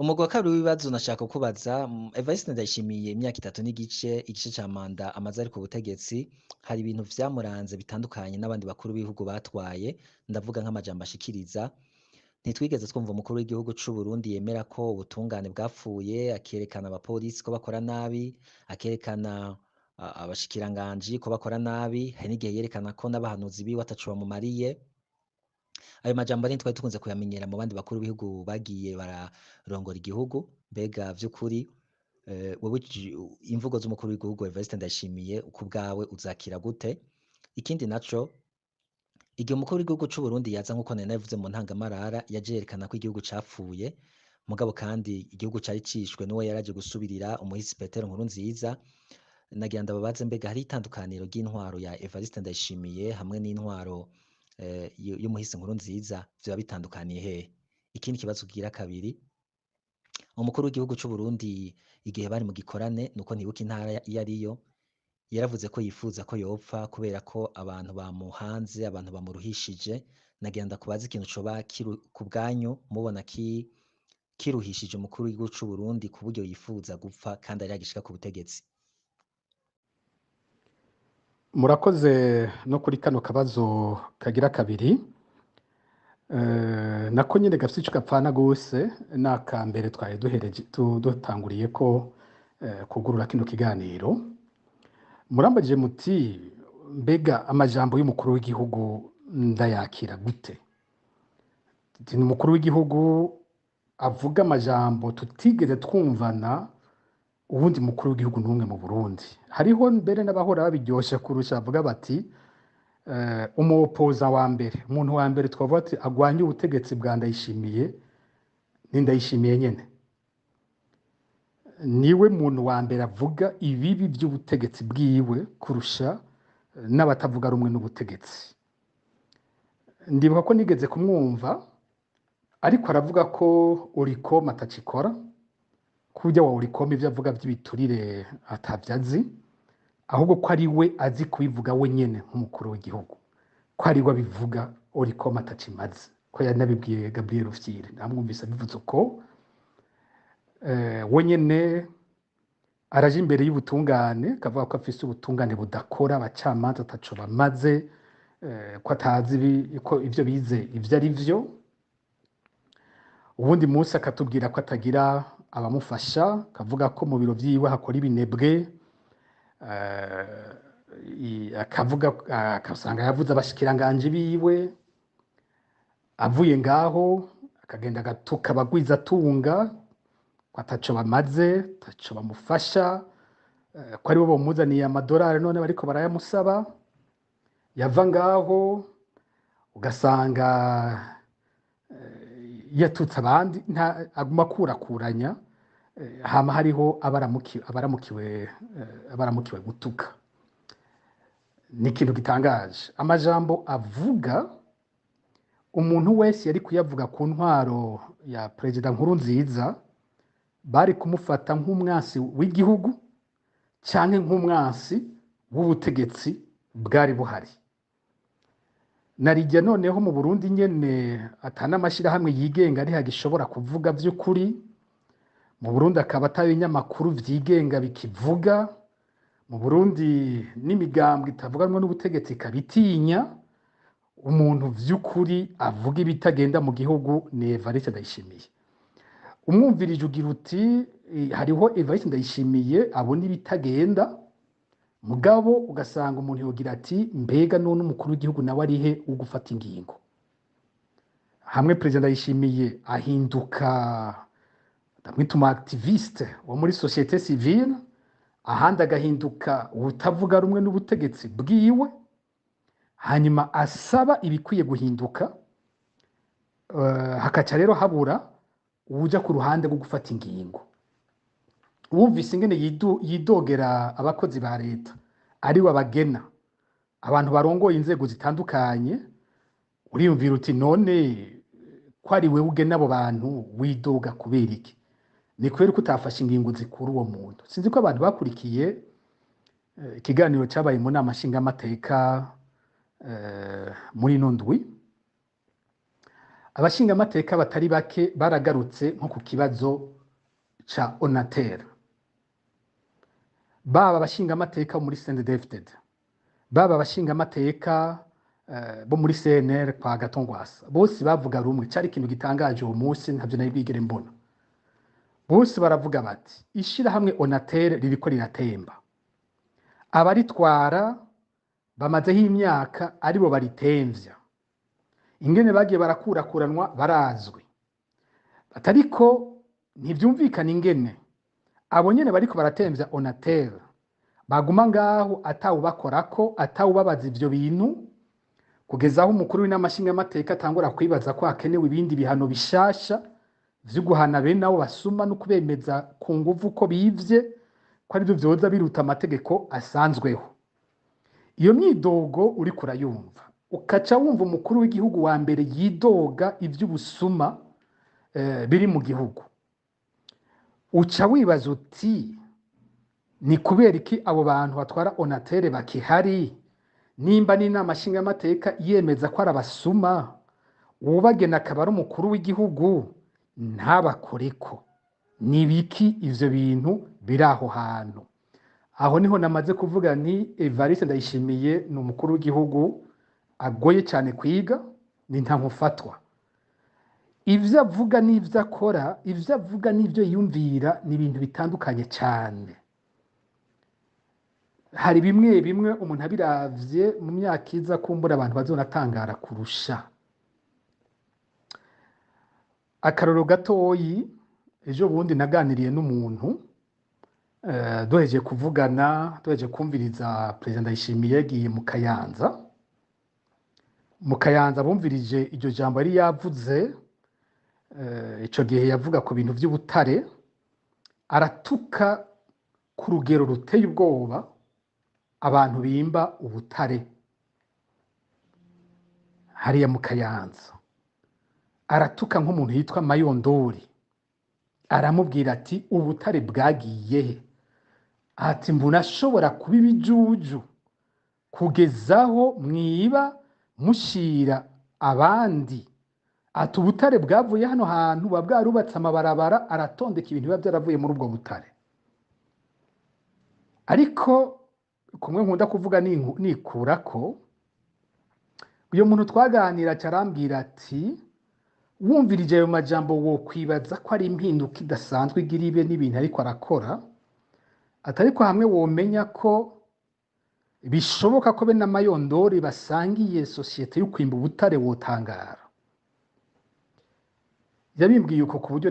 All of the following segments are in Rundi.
Umugwi wa kabiri w'ibibazo nashaka kubaza, Evariste Ndayishimiye imyaka 3 n'igice, igice ca manda amaze ari ku butegetsi, hari ibintu vyamuranze bitandukanye n'abandi bakuru b'ibihugu batwaye, ndavuga nk'amajambo ashikiriza. Ntitwigeze twumva umukuru w'igihugu c'u Burundi yemera ko ubutungane bwapfuye, akerekana abapolisi ko bakora nabi, akerekana abashikiranganji ko bakora nabi, hari n'igihe yerekana ko n'abahanuzi biwe ataco bamumariye. Ayo majambo ntitwari dukunze kuyamenyera mu bandi bakuru b'ibihugu bagiye bararongora igihugu. Mbega vy'ukuri, wewe imvugo z'umukuru w'igihugu Evariste Ndayishimiye ku bwawe uzakira gute? Ikindi naco, igihe umukuru w'igihugu c'u Burundi yaza, nk'uko nari nabivuze mu ntangamarara, yaje yerekana ko igihugu capfuye, mugabo kandi igihugu cari cishwe n'uwo yaraje gusubirira, umuhisi Petero Nkurunziza. Nagira ndababaze, mbega hari itandukaniro ry'intwaro ya Evariste Ndayishimiye hamwe n'intwaro y'umuhisi Nkurunziza? Vyoba bitandukaniye hehe? Ikindi kibazo kigira kabiri, umukuru w'igihugu c'u Burundi igihe bari mu gikorane, nuko ntibuka intara iyo ariyo, yaravuze ko yifuza ko yopfa kubera ko abantu bamuhanze, abantu bamuruhishije. Nagira ndakubaza ikintu coba ku bwanyu mubona kiruhishije umukuru w'igihugu c'u Burundi ku buryo yifuza gupfa kandi ari agishika ku butegetsi. Murakoze no kuri kano kabazo kagira kabiri. Nako nyine gafite ico gapfana gose n'aka mbere twari duhereje dutanguriye ko kugurura kino kiganiro. Murambajije muti: mbega amajambo y'umukuru w'igihugu ndayakira gute? Ni umukuru w'igihugu avuga amajambo tutigeze twumvana uwundi mukuru w'igihugu n'umwe mu Burundi. Hariho mbere n'abahora babiryoshe kurusha, bavuga bati umuopoza wa mbere, umuntu wa mbere twavuga ati agwanye ubutegetsi bwa Ndayishimiye, ni Ndayishimiye nyene. Niwe muntu wa mbere avuga ibibi by'ubutegetsi bwiwe kurusha n'abatavuga rumwe n'ubutegetsi. Ndibuka ko nigeze kumwumva ariko aravuga ko Olucome atacikora, kurya wa Olucome ivyo avuga by'ibiturire atavyo azi, ahubwo ko ari we azi kubivuga we nyene nk'umukuru w'igihugu, ko ari we abivuga, Olucome atacimaze, ko yanabibwiye Gabriel Rufyiri. Namwumvise abivuze uko. We nyene araje imbere y'ubutungane akavuga ko afise ubutungane budakora, abacamanza ataco bamaze, ko atazi ko ivyo bize ivyo ari vyo. Ubundi munsi akatubwira ko atagira abamufasha, akavuga ko mu biro vyiwe hakora ibinebwe, akavuga, akasanga yavuze abashikiranganji biwe. Avuye ngaho akagenda agatuka abagwizatunga ko ataco bamaze, ataco bamufasha, ko aribo bamuzaniye amadolari none bariko barayamusaba. Yava ngaho ugasanga yatutse abandi, aguma akurakuranya, hama hariho abaramukiwe gutuka. Ni ikintu gitangaje amajambo avuga. Umuntu wese yari kuyavuga ku ntwaro ya Perezida Nkurunziza, bari kumufata nk'umwansi w'igihugu canke nk'umwansi w'ubutegetsi bwari buhari. Narijya noneho mu Burundi nyene atana amashirahamwe yigenga ari hagishobora kuvuga vy'ukuri, mu Burundi akaba atayo ibinyamakuru vyigenga bikivuga, mu Burundi n'imigambwe itavuganwa n'ubutegetsi ikabitinya. Umuntu vy'ukuri avuga ibitagenda mu gihugu ni Evariste Ndayishimiye. Umwumvirije ugira uti hariho Evariste Ndayishimiye abona ibitagenda, mugabo ugasanga umuntu yogira ati: mbega none umukuru w'igihugu nawe arihe wo gufata ingingo? Hamwe Perezida Ndayishimiye ahinduka, ndamwita umu activiste wo muri société civile, ahandi agahinduka utavuga rumwe n'ubutegetsi bwiwe, hanyuma asaba ibikwiye guhinduka, hakaca rero habura uwuja ku ruhande rwo gufata ingingo. Wumvise ingene yidogera abakozi ba leta ariwe abagena, abantu barongoye inzego zitandukanye, uriyumvira uti: none ko ari wewe ugena abo bantu, widoga kubera iki? Ni kubera ko utafashe ingingo zikura uwo muntu. Sinzi ko abantu bakurikiye ikiganiro cyabaye mu nama nshingamateka muri ino ndwi. Abashingamateka batari bake baragarutse nko ku kibazo ca Onatel, baba abashingamateka bo muri CNDD-FDD, baba abashingamateka bo muri CNL kwa Gatongwasa, bose bavuga rumwe. Cari ikintu gitangaje uwo munsi, ntavyo nari bwigere mbona. Bose baravuga bati ishirahamwe Onatel ririko riratemba, abaritwara bamazeho imyaka aribo baritemvya, ingene bagiye barakurakuranwa barazwi, atariko ntivyumvikana ingene abo nyene bariko baratemvya Onatel baguma ngaho atawubakorako, atawubabaza ivyo bintu, kugeza aho umukuru w'inama nshingamateka atangura kwibaza ko hakenewe ibindi bihano bishasha vyo guhana bene abo basuma no kubemeza ku nguvu ko bivye, ko arivyo vyoza biruta amategeko asanzweho. Iyo myidogo uriko urayumva, ukaca wumva umukuru w'igihugu wa mbere yidoga ivy'ubusuma biri mu gihugu, uca wibaza uti ni kubera iki abo bantu batwara Onatel bakihari? Nimba n'inama nshingamateka yemeza ko ari abasuma, uwubagena akaba ari umukuru w'igihugu ntabakoreko, ni biki ivyo bintu biri aho hantu? Aho niho namaze kuvuga nti Evariste Ndayishimiye ni umukuru w'igihugu agoye cyane kwiga, ni ntankufatwa. Ivyo avuga n'ivyo akora, ivyo avuga n'ivyo yiyumvira ni ibintu bitandukanye cyane. Hari bimwe bimwe umuntu abiravye mu myaka iza kumbura abantu bazonatangara kurusha. Akarorero gatoyi, ejo bundi naganiriye n'umuntu, duhejeje kuvugana, duhejeje kumviriza Perezida Ndayishimiye yagiye mu Kayanza. Mu Kayanza bumvirije iryo jambo yari yavuze, ico gihe yavuga ku bintu vy'ubutare, aratuka ku rugero ruteye ubwoba abantu bimba ubutare hariya mu Kayanza. Aratuka nk'umuntu yitwa Mayondori, aramubwira ati ubutare bwagiye he? Ati mbona ashobora kuba ibijuju kugezaho mwiba mushira abandi. Ati ubutare bwavuye hano hantu buba bwarubatse amabarabara, aratondeka ibintu biba byaravuye muri ubwo butare. Ariko kumwe nkunda kuvuga nikurako, uyo muntu twaganira carambwira ati wumvirije ayo majambo wokwibaza ko ari impinduka idasanzwe igira ibe n'ibintu ariko arakora, atariko hamwe womenya ko bishoboka ko be na Mayondori basangiye sosiyete yo kwimba ubutare wotangara. Yabimbwiye uko ku buryo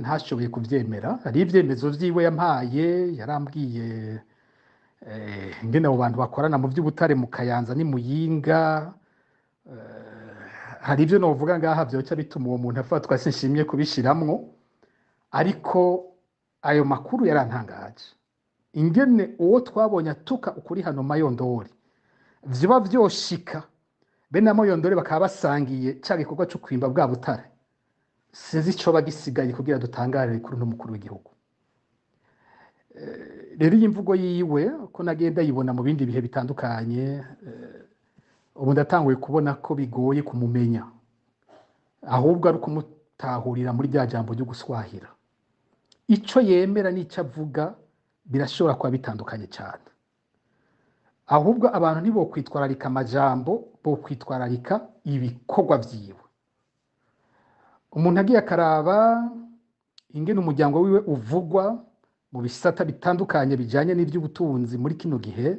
ntashoboye kuvyemera. Hari ivyemezo vyiwe yampaye, yarambwiye ingene abo bantu bakorana mu vy'ubutare mu Kayanza ni Muyinga. Hari ivyo novuga ngaha vyoca bituma uwo muntu afatwa, sinshimye kubishiramwo, ariko ayo makuru yarantangaje. Ingene uwo twabonye atuka ukuri hano Mayondori vyoba vyoshika be na Mayondori bakaba basangiye ca gikorwa co kwimba bwa butare, sinzi icoba gisigaye kugira dutangare kuri uno mukuru w'igihugu. Rero iyi mvugo yiwe ko nagenda yibona mu bindi bihe bitandukanye, ubu ndatanguye kubona ko bigoye kumumenya, ahubwo ari ukumutahurira muri rya jambo ryo guswahira. Ico yemera n'ico avuga birashobora kuba bitandukanye cyane. Ahubwo abantu ntibokwitwararika amajambo, bokwitwararika ibikorwa vyiwe. Umuntu agiye akaraba ingene umuryango wiwe uvugwa mu bisata bitandukanye bijanye n'ivy'ubutunzi muri kino gihe,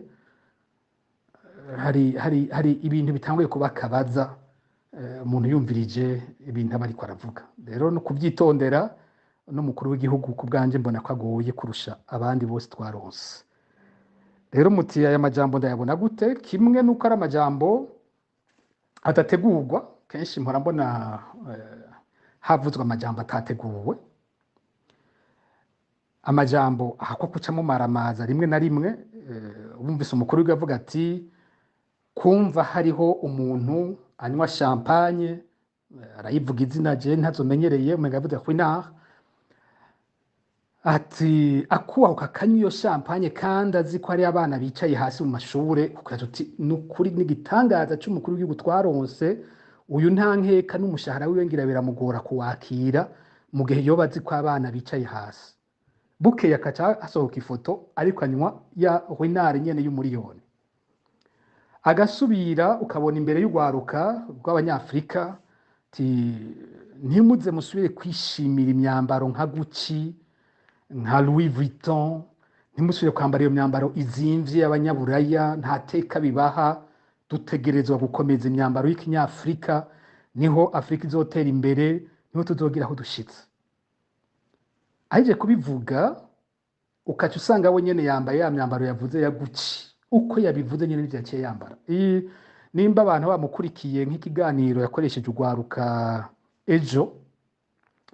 hari ibintu bitanguye kuba akabaza, umuntu yumvirije ibintu aba ariko aravuga. Rero no kuvyitondera, n'umukuru w'igihugu ku bwanje mbona ko agoye kurusha abandi bose twaronse. Rero muti aya majambo ndayabona gute? Kimwe nuko ari amajambo adategurwa, kenshi mpora mbona havuzwe amajambo atateguwe, amajambo ahakwa kucamo maramaza rimwe na rimwe. Wumvise umukuru w'igihugu avuga ati kumva hariho umuntu anywa champagne, arayivuga izina je ntazomenyereye, umenga yavuze Ruinart, ati akubahuka akanywa iyo champagne kandi azi ko hari abana bicaye hasi mu mashure. Ukaza uti ni ukuri n'igitangaza c'umukuru w'igihugu twaronse Uyu nta nkeka n'umushahara wiwe ngira biramugora kuwakira mu gihe yoba azi ko abana bicaye hasi. Bukeye akaca hasohoka ifoto ariko anywa ya Ruinart nyene y'umuriyoni. Agasubira ukabona imbere y'urwaruka rw'Abanyafrika ti ntimuze musubire kwishimira imyambaro nka Gucci, nka Louis Vuitton, ntimusubire kwambara iyo myambaro izimvye y'abanyaburaya, nta teka bibaha, dutegerezwa gukomeza imyambaro y'ikinyafrika, niho Afrika izotera imbere, niho tuzogira aho dushitse. Ahejeje kubivuga ukaca usanga we nyene yambaye ya myambaro yavuze ya Gucci, uko yabivuze nyene nivyo yaciye yambara. Nimba abantu bamukurikiye nk'ikiganiro yakoresheje urwaruka ejo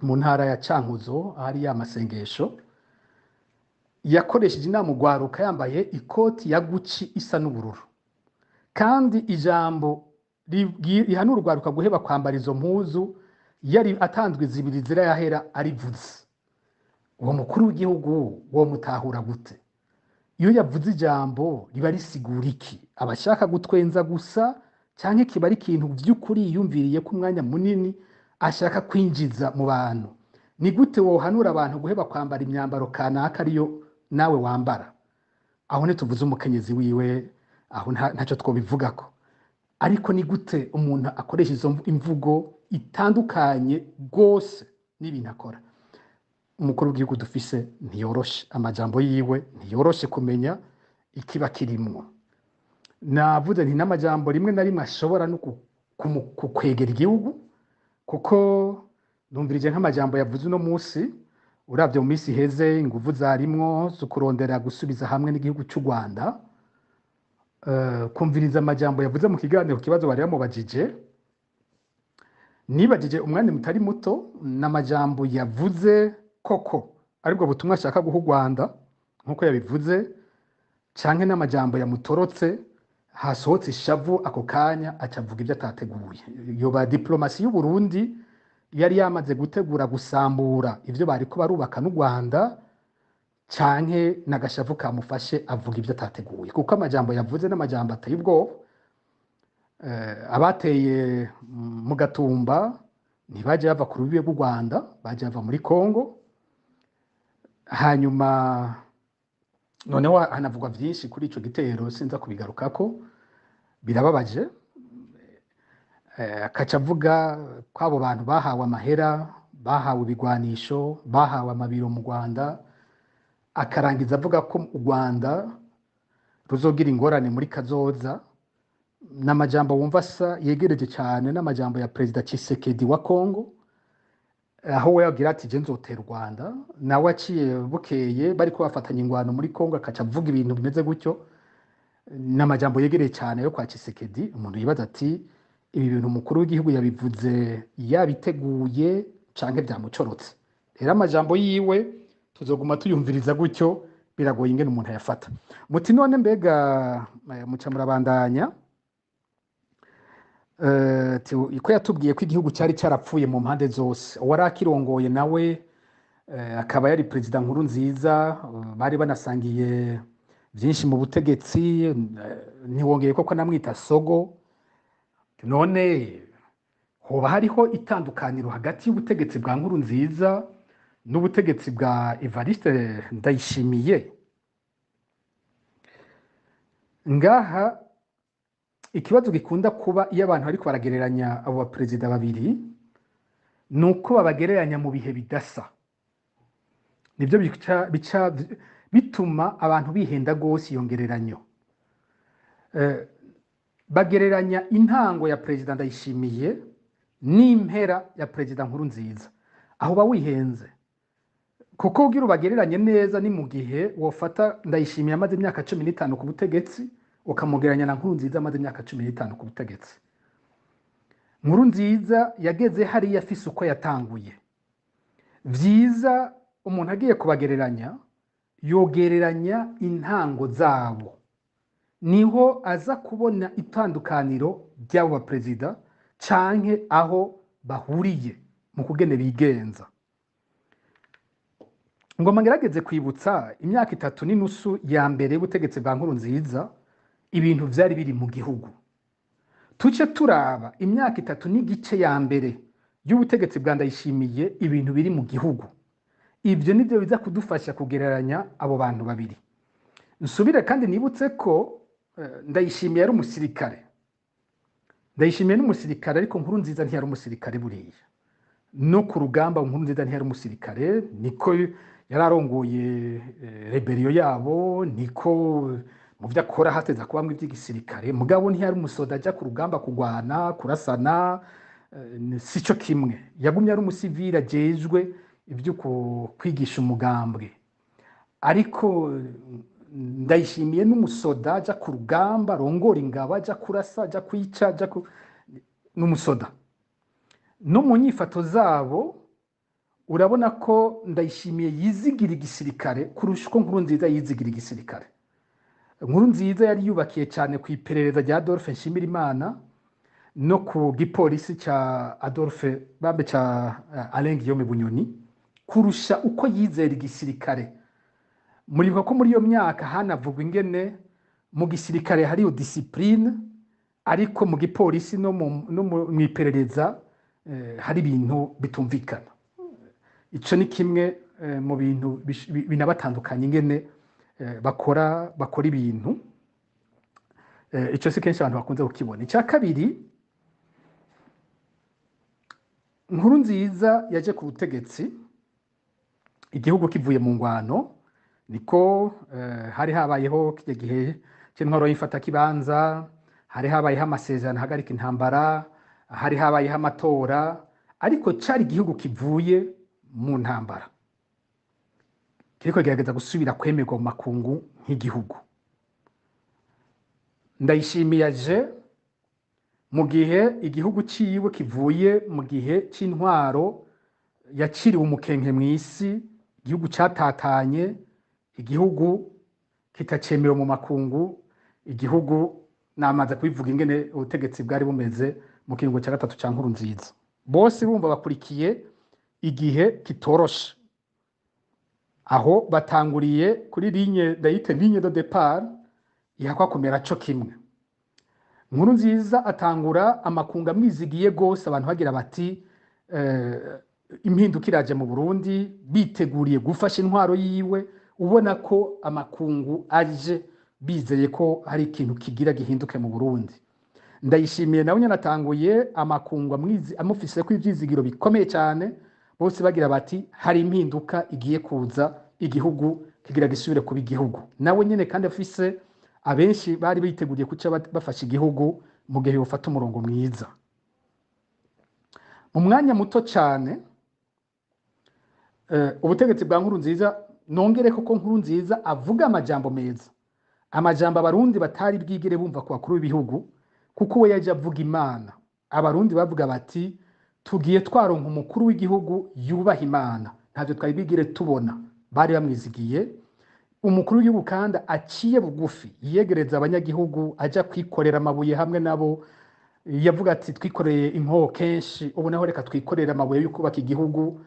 mu ntara ya Cankuzo ahari ya masengesho, yakoresheje inama urwaruka yambaye ikoti ya Gucci isa n'ubururu, kandi ijambo rihanura urwaruka guheba kwambara izo mpuzu yari atanzwe zibiri zirayahera arivuze. Uwo mukuru w'igihugu wo mutahura gute? Iyo yavuze ijambo riba risigura iki? Abashaka gutwenza gusa canke kiba ari ikintu vy'ukuri yiyumviriye ko umwanya munini ashaka kwinjiza mu bantu? Ni gute wohanura abantu guheba kwambara imyambaro kanaka ariyo nawe wambara? Aho ntituvuze umukenyezi wiwe, aho ntaco twobivugako, ariko ni gute umuntu akoresha izo imvugo itandukanye rwose n'ibintu akora? Umukuru w'igihugu dufise ntiyoroshe, amajambo yiwe ntiyoroshe kumenya ikiba kirimwo. Navuze nti n'amajambo rimwe na rimwe ashobora no kukwegera igihugu, kuko numvirije nk'amajambo yavuze uno musi, uravye mu misi iheze inguvu zarimwo zo kurondera gusubiza hamwe n'igihugu c'u Rwanda. Kumviriza amajambo yavuze mu kiganiro ku kibazo bari bamubajije, nibajije umwanya mutari muto n'amajambo yavuze koko aribwo butumwa ashaka guha u Rwanda nk'uko yabivuze, canke n'amajambo yamutorotse hasohotse ishavu ako kanya acavuga ibyo atateguye. Yoba diplomasi y'u Burundi yari yamaze gutegura gusambura ivyo bariko barubaka n'u Rwanda, canke n'agashavu kamufashe avuga ibyo atateguye, kuko amajambo yavuze n'amajambo ateye ubwoba. Abateye mu Gatumba ntibaje bava ku rubibe rw'u Rwanda, baje bava muri Kongo. Hanyuma noneho hanavugwa vyinshi kuri ico gitero, sinza kubigarukako, birababaje. Akaca avuga ko abo bantu bahawe amahera, bahawe ibigwanisho, bahawe amabiro mu Rwanda, akarangiza avuga ko u Rwanda ruzogira ingorane muri kazoza. N'amajambo wumva asa yegereje cyane n'amajambo ya Perezida Tshisekedi wa Kongo, aho we yagira ati je nzotera u Rwanda, nawe aciye bukeye bariko bafatanya ingwano muri Kongo akaca avuga ibintu bimeze gutyo. N'amajambo yegereye cyane yo kwa Tshisekedi. Umuntu yibaza ati ibi bintu umukuru w'igihugu yabivuze yabiteguye canke byamucorotse? Rero amajambo yiwe tuzoguma tuyumviriza gutyo, biragoye ingene umuntu ayafata. Muti none mbega muca murabandanya ko yatubwiye ko igihugu cyari cyarapfuye mu mpande zose, uwari akirongoye nawe akaba yari Perezida Nkurunziza, bari banasangiye byinshi mu butegetsi, ntiwongeye koko namwita sogo. None hoba hariho itandukaniro hagati y'ubutegetsi bwa Nkurunziza n'ubutegetsi bwa Evariste Ndayishimiye? Ngaha ikibazo gikunda kuba iyo abantu bariko baragereranya abo baperezida babiri ni uko babagereranya mu bihe bidasa. Nibyo bica bituma abantu bihenda gose iyo ngereranyo. Bagereranya intango ya Perezida Ndayishimiye n'impera ya Perezida Nkurunziza. Aho ba wihenze, kuko ugira ubagereranye neza ni mu gihe wofata Ndayishimiye amaze imyaka 15 ku butegetsi ukamugereranya na Nkurunziza amaze imyaka 15 ku butegetsi. Nkurunziza yageze hariya afise uko yatanguye. Vyiza umuntu agiye kubagereranya yogereranya intango zabo, niho aza kubona itandukaniro ry'abo baperezida canke aho bahuriye mu kugene bigenza. Ngoma ngerageze kwibutsa imyaka 3.5 ya mbere y'ubutegetsi bwa Nkurunziza, ibintu vyari biri mu gihugu. Tuce turaba imyaka 3 n'igice ya mbere y'ubutegetsi bwa Ndayishimiye, ibintu biri mu gihugu. Ibyo nibyo biza kudufasha kugereranya abo bantu babiri. Nsubire kandi nibutse ko Ndayishimiye yari umusirikare. Ndayishimiye n'umusirikare, ariko Nkurunziza ntiyari umusirikare. Buriya no ku rugamba Nkurunziza ntiyari umusirikare, niko yari arongoye rébellion yabo, niko mu byo akora hateza kubamwo iby'igisirikare, mugabo ntiyari umusoda ajya ku rugamba kurwana, kurasana, sico kimwe. Yagumye ari umusivili ajejwe ibyo kwigisha umugambwe. Ariko Ndayishimiye n'umusoda ajya ku rugamba, arongora ingabo, ajya kurasa, ajya kwica, n'umusoda. No mu nyifato zabo urabona ko Ndayishimiye yizigira igisirikare kurusha uko Nkurunziza yizigira igisirikare. Nkurunziza yari yubakiye cyane ku iperereza rya Adolphe Nshimirimana no ku gipolisi cya Adolphe bambe cya Alain Guillaume Bunyoni kurusha uko yizera igisirikare. Muribuka ko muri iyo myaka hanavugwa ingene mu gisirikare hariyo discipline, ariko mu gipolisi no mu iperereza hari ibintu bitumvikana. Ico ni kimwe mu bintu binabatandukanya ingene bakora ibintu. Ico si kenshi abantu bakunze kukibona. Icya kabiri, Nkurunziza yaje ku butegetsi igihugu kivuye mu ngwano, niko hari habayeho kirya gihe c'intwaro y'imfatakibanza, hari habayeho amasezerano ahagarika intambara, hari habayeho amatora, ariko cari igihugu kivuye mu ntambara kiriko gerageza gusubira kwemerwa mu makungu nk'igihugu. Ndayishimiye aje mu gihe igihugu ciwe kivuye mu gihe c'intwaro yaciriwe umukenke mw'isi, igihugu catatanye, igihugu kitacemewe mu makungu, igihugu namaze kubivuga ingene ubutegetsi bwari bumeze mu kiringo cya gatatu ca Nkurunziza. Bose bumva bakurikiye igihe kitoroshe. Aho batanguriye kuri ligne, ndayite ligne de départ, ihakwa kumera co kimwe. Nkurunziza atangura amakungu amwizigiye gose, abantu bagira bati impinduka iraje mu Burundi, biteguriye gufasha intwaro yiwe, ubona ko amakungu aje bizeye ko hari ikintu kigira gihinduke mu Burundi. Ndayishimiye nawe nyene atanguye amakungu amufise ko ivyizigiro bikomeye cyane, bose bagira bati hari impinduka igiye kuza, igihugu kigira gisubire kuba igihugu. Nawe nyene kandi afise abenshi bari biteguriye kuca bafasha igihugu mu gihe yofata umurongo mwiza. Mu mwanya muto cyane ubutegetsi bwa Nkurunziza, nongere ko Nkurunziza avuga amajambo meza, amajambo Abarundi batari bwigere bumva ku bakuru b'ibihugu, kuko we yaje avuga Imana. Abarundi bavuga bati tugiye twaronka umukuru w'igihugu yubaha Imana, ntavyo twari bwigere tubona. Bari bamwizigiye umukuru w'igihugu kandi aciye bugufi, yiyegereza abanyagihugu, aja kwikorera amabuye hamwe nabo. Yavuga ati twikoreye inkoho kenshi, ubu naho reka twikorere amabuye yo kubaka igihugu.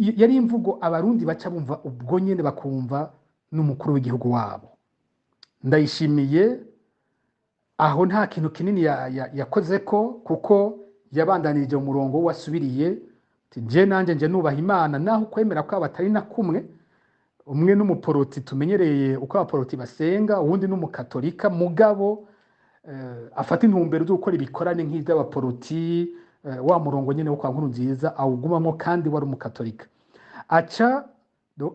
Yari imvugo Abarundi baca bumva ubwo nyene, bakumva n'umukuru w'igihugu wabo. Ndayishimiye aho nta kintu kinini yakoze ko, kuko yabandanirije umurongo wasubiriye ati je nanje nje nubaha Imana, naho kwemera kwabo atari na kumwe. Umwe n'umuporoti tumenyereye uko abaporoti basenga, uwundi n'umukatolika, mugabo afata intumbero zo gukora ibikorane nk'ivy'abaporoti, wa murongo nyene wo kwa Nkurunziza awugumamwo kandi wari umukatolika. Aca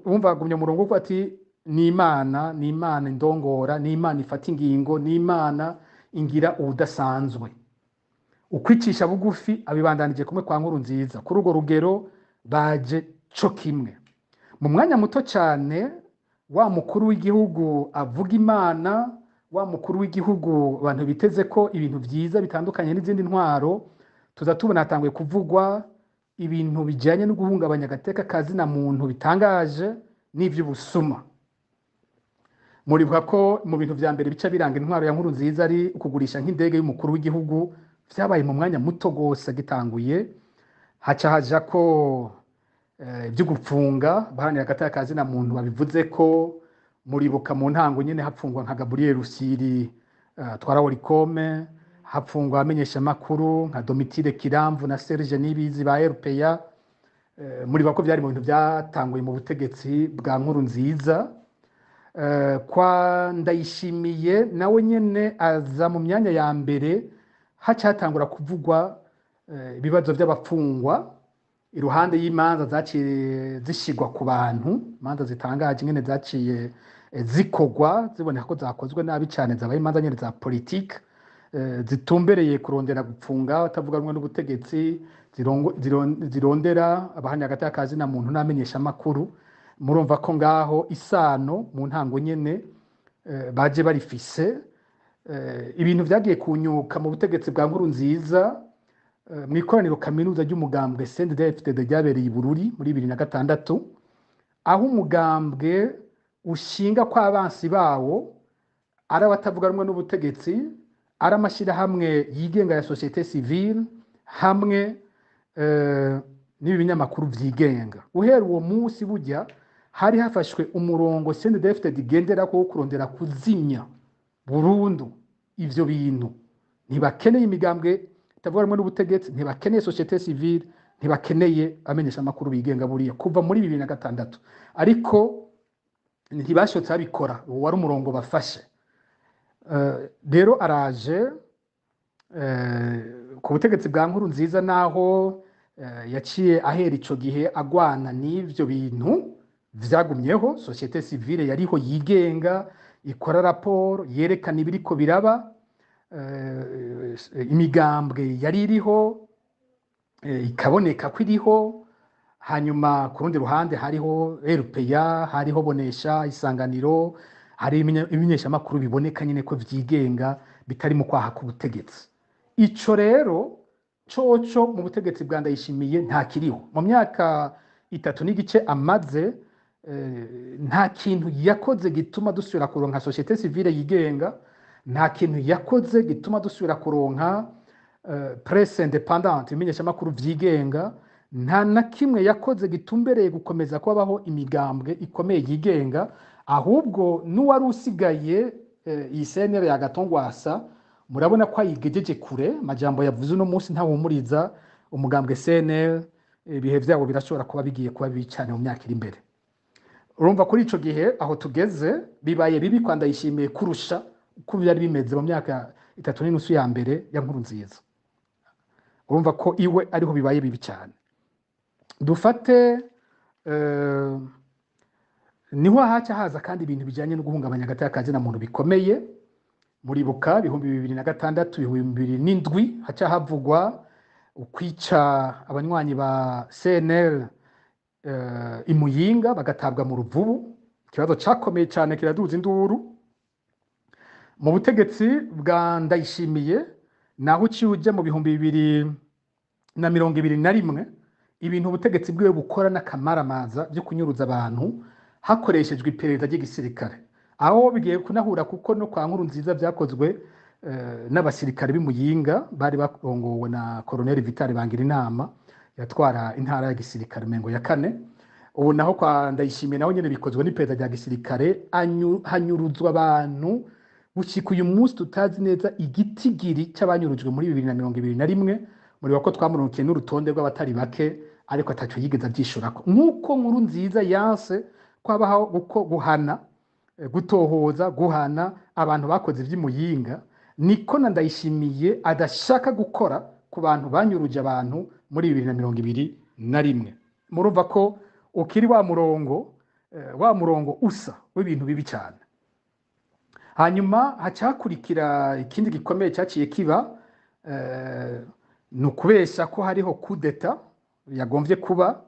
wumva agumye umurongo wo ati ni Imana, ni Imana indongora, ni Imana ifata ingingo, ni Imana ingira ubudasanzwe. Ukwicisha bugufi abibandanije kumwe kwa Nkurunziza. Kuri urwo rugero baje co kimwe. Mu mwanya muto cyane, wa mukuru w'igihugu avuga Imana, wa mukuru w'igihugu abantu biteze ko ibintu vyiza bitandukanye n'izindi ntwaro, tuza tubona hatanguye kuvugwa ibintu bijyanye no guhungabanya agateka ka zina muntu bitangaje n'ivy'ubusuma. Muribuka ko mu bintu vya mbere bica biranga intwaro ya Nkurunziza ari ukugurisha nk'indege y'umukuru w'igihugu. Vyabaye mu mwanya muto gose gitanguye. Haca haja ko ibyo gupfunga baharanira agateka ka zina muntu babivuze ko. Muribuka mu ntango nyene hapfungwa nka Gabriel Rusiri, twara Olucome. Hapfungwa abamenyeshamakuru nka Domitire Kiramvu na Serge Nibizi ba RPA. Muribuka ko vyari mu bintu vyatanguye mu butegetsi bwa Nkurunziza. Kwa Ndayishimiye nawe nyene aza mu myanya ya mbere, hacatangura kuvugwa ibibazo vy'abafungwa iruhande y'imanza zaciye zishigwa ku bantu, imanza zitangaje ingene zaciye zikogwa, ziboneka ko zakozwe nabi cane, zabaye imanza nyene za politike, zitumbereye kurondera gupfunga abatavuga rumwe n'ubutegetsi, zirondera abahanya hagati y'akazina muntu n'amenyeshamakuru. Murumva ko ngaho isano mu ntango nyene baje barifise. Ibintu vyagiye kunyuka mu butegetsi bwa Nkurunziza mu ikoraniro kaminuza ry'umugambwe CNDD-FDD ryabereye i Bururi muri 2006, aho umugambwe ushinga ko abansi bawo ari abatavuga rumwe n'ubutegetsi, ari amashirahamwe yigenga ya société civile hamwe n'ibi binyamakuru vyigenga. Guhera uwo munsi burya hari hafashwe umurongo CNDD-FDD igenderako wo kurondera kuzimya burundu ivyo bintu. Ntibakeneye imigambwe itavuga rumwe n'ubutegetsi, ntibakeneye société civile, ntibakeneye abamenyeshamakuru bigenga buriya kuva muri 2006, ariko ntibashotse babikora. Uwo wari umurongo bafashe. Rero araje ku butegetsi bwa Nkurunziza, naho yaciye ahera ico gihe agwana n'ivyo bintu vyagumyeho. Société civile yariho yigenga, ikora raporo yerekana ibiriko biraba, imigambwe yari iriho, ikaboneka ko iriho. Hanyuma ku rundi ruhande hariho RPA, hariho Bonesha, Isanganiro, hari ibimenyeshamakuru biboneka nyine ko vyigenga, bitari mu kwaha k'ubutegetsi. Ico rero coco mu butegetsi bwa Ndayishimiye nta kiriho. Mu myaka 3 n'igice amaze, nta kintu yakoze gituma dusubira kuronka société civile yigenga, nta kintu yakoze gituma dusubira kuronka presse indépendante, ibimenyeshamakuru vyigenga. Nta na kimwe yakoze gitumbereye gukomeza kubaho imigambwe ikomeye yigenga. Ahubwo n'uwari usigaye, iyi CNL ya Gatongwasa, murabona ko ayigejeje kure. Amajambo yavuze uno munsi ntahumuriza umugambwe CNL. Ibihe vyabo birashobora kuba bigiye kuba bibi cyane mu myaka iri imbere. Urumva kuri ico gihe aho tugeze bibaye bibi kwa Ndayishimiye kurusha uko byari bimeze mu myaka 3 n'inusu ya mbere ya Nkurunziza. Urumva ko iwe ariho bibaye bibi cyane. Dufate niho haca haza kandi ibintu bijyanye no guhungabanya hagati y'akazina muntu bikomeye. Muribuka 2006, 2007, haca havugwa ukwica abanywanyi ba CNL i Muyinga, bagatabwa mu Ruvubu. Ikibazo cakomeye cyane, kiraduza induru. Mu butegetsi bwa Ndayishimiye naho uciye ujya mu 2021, ibintu ubutegetsi bwiwe bukora n'akamaramaza byo kunyuruza abantu hakoreshejwe iperereza ry'igisirikare, aho bigiye kunahura kuko no kwa Nkurunziza byakozwe n'abasirikare b'Imuyinga bari barongowe na Colonel Vital Bangirinama, yatwara intara ya gisirikare mengo ya kane. Ubu naho kwa Ndayishimiye naho nyene bikozwe n'iperereza rya gisirikare, hanyuruzwa abantu gushika uyu munsi tutazi neza igitigiri c'abanyurujwe muri 2021. Muri ko twamuronkiye n'urutonde rw'abatari bake, ariko ataco yigeze avyishurako, nk'uko Nkurunziza yanse kwabaho guko guhana, gutohoza, guhana abantu bakoze ivy'Imuyinga, niko na Ndayishimiye adashaka gukora ku bantu banyuruje abantu muri 2021. Murumva ko ukiri wa murongo, wa murongo usa w'ibintu bibi cyane. Hanyuma hacakurikira ikindi gikomeye cyaciye kiba, ni ukubesha ko hariho kudeta yagomvye kuba,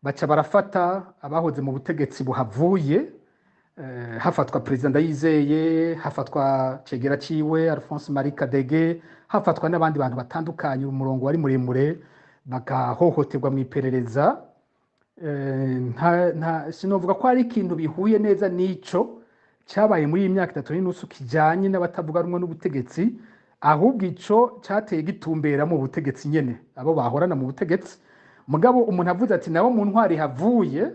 baca barafata abahoze mu butegetsi buhavuye, hafatwa Perezida Ndayizeye, hafatwa cegera ciwe Alphonse Marie Kadege, hafatwa n'abandi bantu batandukanye. Umurongo wari muremure, bagahohoterwa mu iperereza. Sinovuga ko hari ikintu bihuye neza n'ico cyabaye muri iyi myaka 3 n'inusu kijanye n'abatavuga rumwe n'ubutegetsi. Ahubwo ico cateye gitumbera mu butegetsi nyene, abo bahorana mu butegetsi. Mugabo umuntu avuze ati nabo mu ntwari havuye,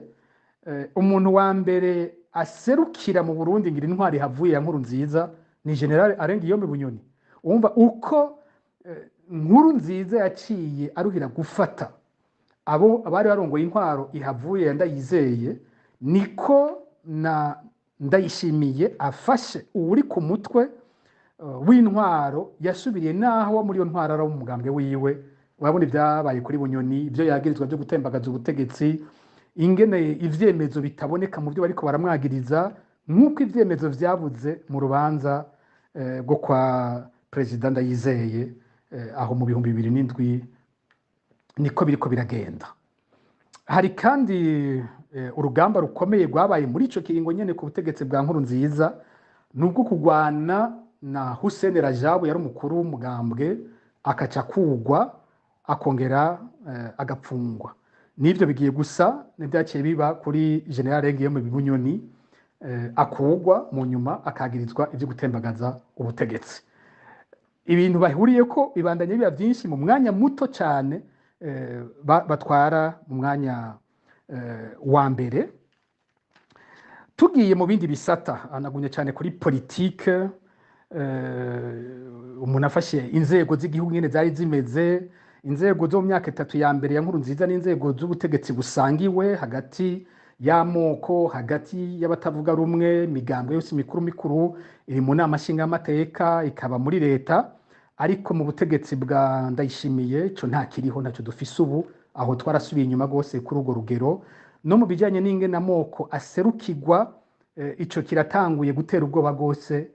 umuntu wa mbere aserukira mu Burundi ngira intwari havuye ya Nkurunziza ni Général Alain Guillaume Bunyoni. Wumva uko Nkuru Nziza yaciye aruhira gufata abo abari barongoye intwaro ihavuye ya Ndayizeye, niko na Ndayishimiye afashe uwuri ku mutwe w'intwaro yasubiriye, naho muri iyo ntwaro ari umugambwe wiwe. Urabona ibyabaye kuri Bunyoni, ibyo yagirizwa byo gutembagaza ubutegetsi, ingene ivyemezo bitaboneka mu byo bariko baramwagiriza, nk'uko ivyemezo vyabuze mu rubanza rwo kwa Perezida Ndayizeye aho mu 2007, niko biriko biragenda. Hari kandi urugamba rukomeye rwabaye muri ico kiringo nyene ku butegetsi bwa Nkuru Nziza, nubwo kugwana na Hussein Rajabu yari umukuru w'umugambwe, akaca kugwa, akongera agapfungwa. N'ivyo bigiye gusa n'ivyaciye biba kuri General Guillaume Bunyoni, akugwa, mu nyuma akagirizwa ivyo gutembagaza ubutegetsi. Ibintu bahuriyeko bibandanye biba byinshi mu mwanya muto cyane batwara mu mwanya wa mbere. Tugiye mu bindi bisata, anagumye cyane kuri politike, umuntu afashe inzego z'igihugu nyene zari zimeze, inzego zo mu myaka 3 ya mbere ya Nkuru Nziza n'inzego z'ubutegetsi busangiwe hagati y'amoko, hagati y'abatavuga rumwe, imigambwe yose mikuru mikuru iri mu nama nshingamateka, ikaba muri leta. Ariko mu butegetsi bwa Ndayishimiye ico nta kiriho, ntacyo dufise ubu. Aho twarasubiye inyuma rwose kuri urwo rugero. No mu bijyanye n'ingene amoko aserukirwa, ico kiratanguye gutera ubwoba rwose,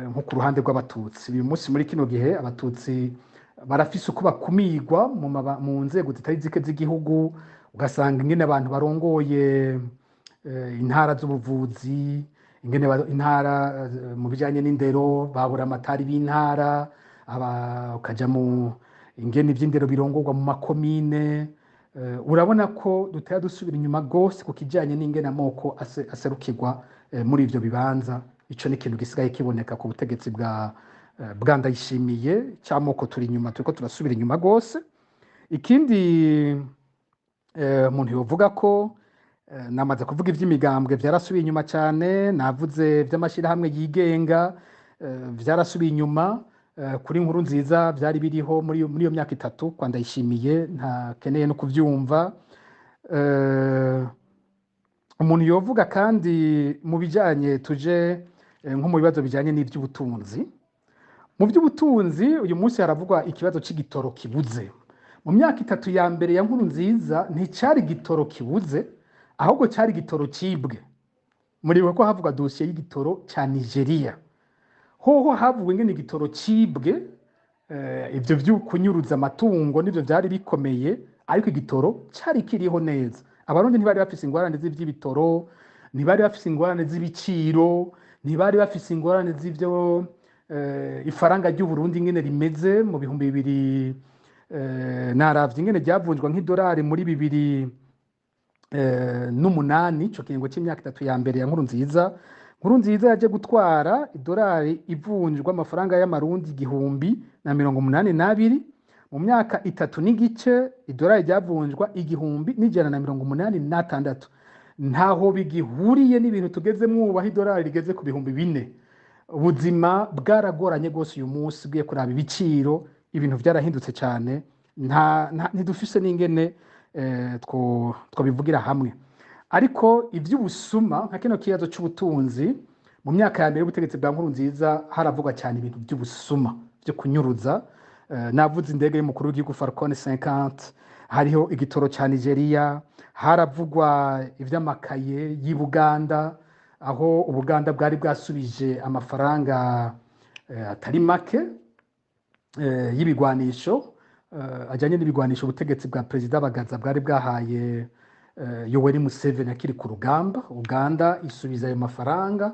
nko ku ruhande rw'Abatutsi. Uyu munsi muri kino gihe Abatutsi barafise uko bakumigwa mu nzego zitari zike z'igihugu, ugasanga ingene abantu barongoye intara z'ubuvuzi, ingene intara mu bijyanye n'indero, babura amatari b'intara, ukaja mu ingene ivy'indero birongorwa mu makomine. Urabona ko dutera dusubira inyuma rwose ku kijyanye n'ingene amoko aserukirwa muri ivyo bibanza. Ico ni ikintu gisigaye kiboneka ku butegetsi bwa Ndayishimiye c'amoko. Turi inyuma, turiko turasubira inyuma rwose. Ikindi umuntu yovuga ko namaze kuvuga ivy'imigambwe vyarasubiye inyuma cyane, navuze vy'amashyirahamwe yigenga vyarasubiye inyuma. Kuri Nkuru Nziza vyari biriho muri iyo myaka 3, kwa Ndayishimiye ntakeneye no kuvyumva. Umuntu yovuga kandi mu bijanye, tuje nko mu bibazo bijanye n'ivy'ubutunzi. Mu by'ubutunzi uyu munsi haravugwa ikibazo c'igitoro kibuze. Mu myaka 3 ya mbere ya Nkuru Nziza nticari igitoro kibuze, ahubwo cari igitoro cibwe. Muribuka ko havugwa dosiye y'igitoro ca Nigeria, hoho havugwa ingene igitoro cibwe. Ivyo vyo kunyuruza amatungo nivyo vyari bikomeye, ariko igitoro cari kiriho neza. Abarundi ntibari bafise ingorane z'ivy'ibitoro, ntibari bafise ingorane z'ibiciro, ntibari bafise ingorane z'ivyo ifaranga ry'Uburundi ingene rimeze mu 2000. Naravye ingene ryavunjwa nk'idolari muri 2008, ico kiringo c'imyaka 3 ya mbere ya Nkuru Nziza. Nkuru Nziza yaje gutwara idolari ivunjwa amafaranga y'amarundi 1082. Mu myaka 3 n'igice idolari ryavunjwa 1186. Ntaho bigihuriye n'ibintu tugezemwo ubu, aho idolari rigeze ku 4000. Ubuzima bwaragoranye rwose. Uyu munsi ugiye kuraba ibiciro, ibintu vyarahindutse cyane, ntidufise n'ingene twobivugira hamwe. Ariko ivy'ubusuma, nka kino kibazo c'ubutunzi, mu myaka ya mbere y'ubutegetsi bwa Nkuru Nziza haravugwa cyane ibintu by'ubusuma byo kunyuruza. Navuze indege y'umukuru w'igihugu Falcon 50, hariho igitoro ca Nigeria, haravugwa ivy'amakaye y'i Buganda, aho Ubuganda bwari bwasubije amafaranga atari make y'ibigwanisho, ajyanye n'ibigwanisho ubutegetsi bwa Perezida Bagaza bwari bwahaye Yoweri Museveni akiri ku rugamba. Uganda isubiza ayo mafaranga,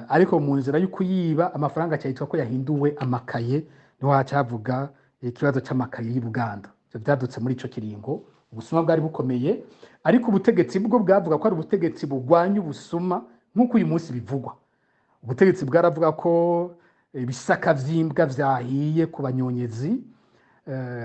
ariko mu nzira yo kuyiba amafaranga cyahitwa ko yahinduwe amakaye, niho haca havuga ikibazo c'amakaye y'i Buganda. Ivyo vyadutse muri ico kiringo. Ubusuma bwari bukomeye, ariko ubutegetsi bwo bwavuga ko ari ubutegetsi bugwanya ubusuma, nk'uko uyu munsi bivugwa. Ubutegetsi bwaravuga ko ibisaka vy'imbwa vyahiye ku banyonyezi.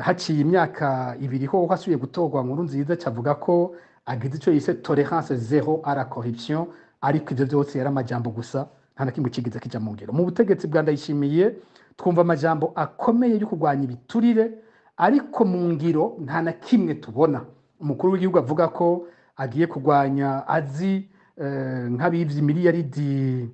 Haciye imyaka 2 ho hasubiye gutorwa Nkuru Nziza, cavuga ko agize ico yise tolérance zéro à la corruption, ariko ivyo vyose yari amajambo gusa, nta na kimwe kigeze kija mu ngiro. Mu butegetsi bwa Ndayishimiye Twumva amajambo akomeye yo kurwanya ibiturire, ariko mu ngiro nta na kimwe tubona. Umukuru w'igihugu avuga ko agiye kurwanya azi nk'abivye miliyaridi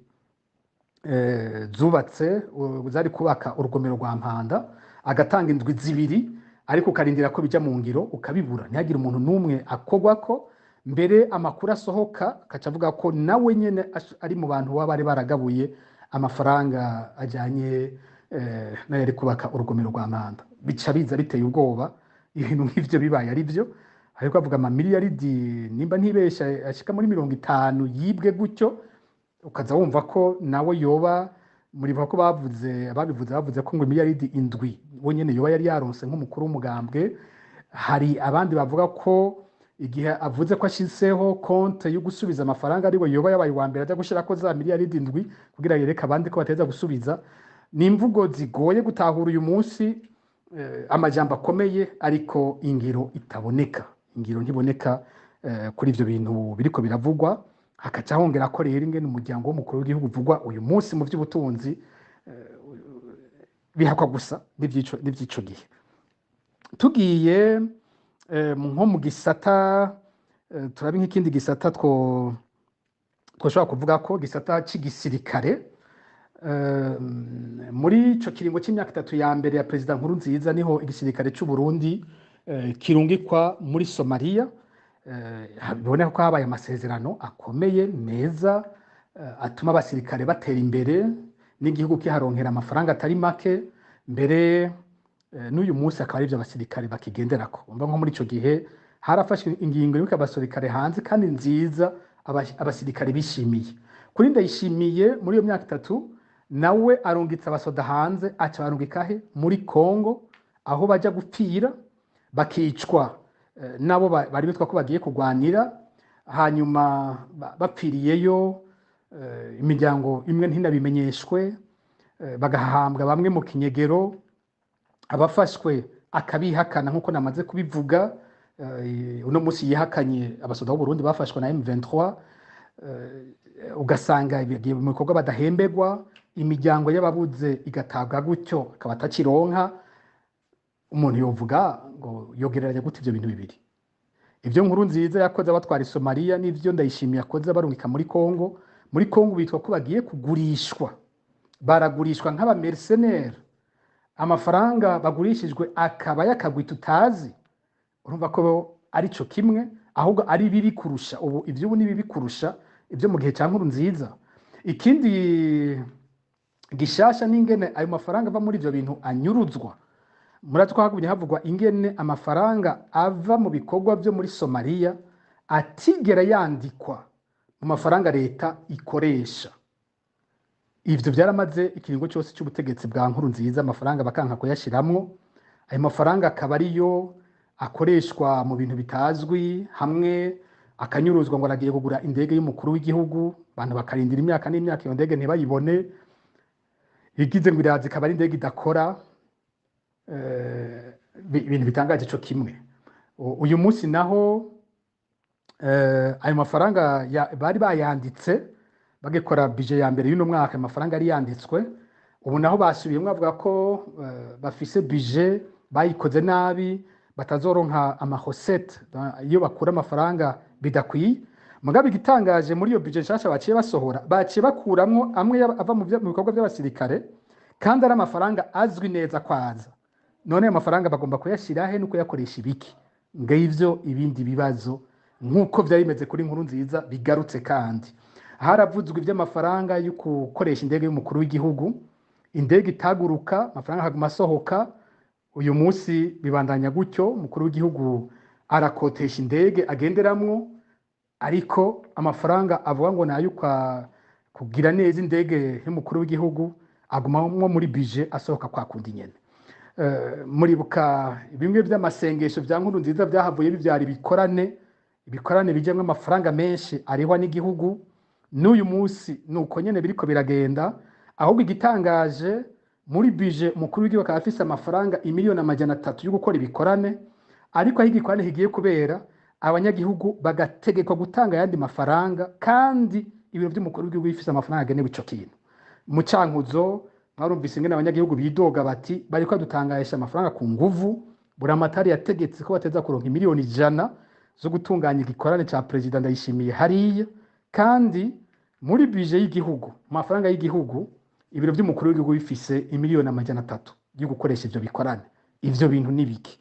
zubatse zari kubaka urugomero rwa Mpanda, agatanga indwi 2, ariko ukarindira ko bija mu ngiro ukabibura, ntihagire umuntu n'umwe akogwako. Mbere amakuru asohoka akaca avuga ko nawe nyene ari mu bantu baba bari baragabuye amafaranga ajanye n'ayari kubaka urugomero rwa Mpanda. Bica biza biteye ubwoba ibintu nk'ivyo bibaye ari byo, ariko avuga amamiliyaridi nimba ntibesha ashika muri 50 yibwe gutyo, ukaza wumva ko nawe yoba muribuka ko bavuze, ababivuze bavuze ko ngo miliyaridi 7 we nyene yoba yari yaronse nk'umukuru w'umugambwe. Hari abandi bavuga ko igihe avuze ko ashizeho konte yo gusubiza amafaranga ariwe yoba yabaye uwa mbere aja gushirako za miliyaridi 7 kugira yereke abandi ko bateza gusubiza. Ni imvugo zigoye gutahura uyu munsi, amajambo akomeye ariko ingiro itaboneka, ingiro ntiboneka kuri ivyo bintu biriko biravugwa. Hakaca hongera ko rero ingene umuryango w'umukuru w'igihugu uvugwa uyu munsi mu vy'ubutunzi bihakwa gusa n'ivy'ico gihe. Tugiye nko mu gisata, turabe nk'ikindi gisata twoshobora kuvuga ko gisata c'igisirikare. Muri ico kiringo c'imyaka 3 ya mbere ya Perezida Nkurunziza niho igisirikare c'u Burundi kirungikwa muri Somalia. Biboneka ko habaye amasezerano akomeye meza, atuma abasirikare batera imbere n'igihugu kiharonkera amafaranga atari make. Mbere n'uyu munsi akaba arivyo abasirikare bakigenderako. Umva nko muri ico gihe harafashwe ingingo y'uko abasirikare hanze kandi nziza abasirikare bishimiye. Kuri Ndayishimiye muri iyo myaka 3 nawe arungitse abasoda hanze, aca barungika he? Muri Kongo, aho baja gupfira bakicwa nabo bari bitwa ko bagiye kugwanira, hanyuma bapfiriyeyo, imiryango imwe ntinabimenyeshwe, bagahambwa bamwe mu kinyegero, abafashwe akabihakana nkuko namaze kubivuga. Uno munsi yihakanye abasoda b'u Burundi bafashwe na M23, ugasanga bigiye mu bikorwa badahemberwa, imiryango y'ababuze igatabwa gutyo akaba atakironka. Umuntu yovuga ngo yogereranya gute ivyo bintu bibiri? Ivyo Nkurunziza yakoze abatwara Somalia n'ivyo Ndayishimiye yakoze barungika muri Kongo. Muri Kongo bitwa ko bagiye kugurishwa, baragurishwa nk'aba mercenaires, amafaranga bagurishijwe akaba yakagwi tutazi. Urumva ko ari co kimwe, ahubwo ari bibi kurusha ubu, ivy'ubu ni bibi kurusha ivyo mu gihe ca Nkurunziza. Ikindi gishasha n'ingene ayo mafaranga ava muri ivyo bintu anyuruzwa. Muratwa hagumye havugwa ingene amafaranga ava mu bikorwa vyo muri Somalia atigera yandikwa mu mafaranga leta ikoresha. Ivyo byaramaze ikiringo cyose cy'ubutegetsi bwa Nkurunziza, amafaranga bakanka kuyashiramwo. Ayo mafaranga akaba ariyo akoreshwa mu bintu bitazwi, hamwe akanyuruzwa ngo aragiye kugura indege y'umukuru w'igihugu, abantu bakarindira imyaka n'imyaka iyo ndege ntibayibone, igize ngo iraza ikaba ari indege idakora. Ibintu bitangaje co kimwe. Uyu munsi naho ayo mafaranga bari bayanditse bagikora budget ya mbere y'uno mwaka, amafaranga yari yanditswe. Ubu naho basubiyemwo bavuga ko bafise budget bayikoze nabi, batazoronka ama recette iyo bakura amafaranga bidakwiye. Mugabe igitangaje muri iyo budget nshasha baciye basohora, baciye bakuramwo amwe ava mu bikorwa by'abasirikare, kandi ari amafaranga azwi neza kwaza. None ayo mafaranga bagomba kuyashira he no kuyakoresha ibiki? Ngivyo ibindi bibazo nkuko vyari bimeze kuri Nkurunziza bigarutse. Kandi haravuzwe ivy'amafaranga yo gukoresha indege y'umukuru w'igihugu, indege itaguruka, amafaranga akaguma asohoka. Uyu munsi bibandanya gutyo, umukuru w'igihugu arakotesha indege agenderamwo, ariko amafaranga avuga ngo nayo kugira neza indege y'umukuru w'igihugu agumamwo muri budget asohoka kwa kundi nyene. Muribuka bimwe vy'amasengesho vya Nkurunziza vyahavuye bivyara ibikorane bijamwo amafaranga menshi arihwa n'igihugu. N'uyu munsi nuko nyene biriko biragenda. Ahubwo igitangaje muri budget umukuru w'igihugu akaba afise amafaranga imiliyoni 300 yo gukora ibikorane, ariko aho igikorane kigiye kubera abanyagihugu bagategekwa gutanga ayandi mafaranga, kandi ibiro vy'umukuru w'igihugu bifise amafaranga agenewe ico kintu. Mu Cankuzo Mwarumvise ingene abanyagihugu bidoga bati bariko badutangahisha amafaranga ku nguvu. Buramatari yategetse ko bateza kuronka 100 miliyoni zo gutunganya igikorane ca Perezida Ndayishimiye hariya, kandi muri budget y'igihugu, mu mafaranga y'igihugu, ibiro vy'umukuru w'igihugu bifise 300 miliyoni yo gukoresha ivyo bikorane. Ivyo bintu ni biki?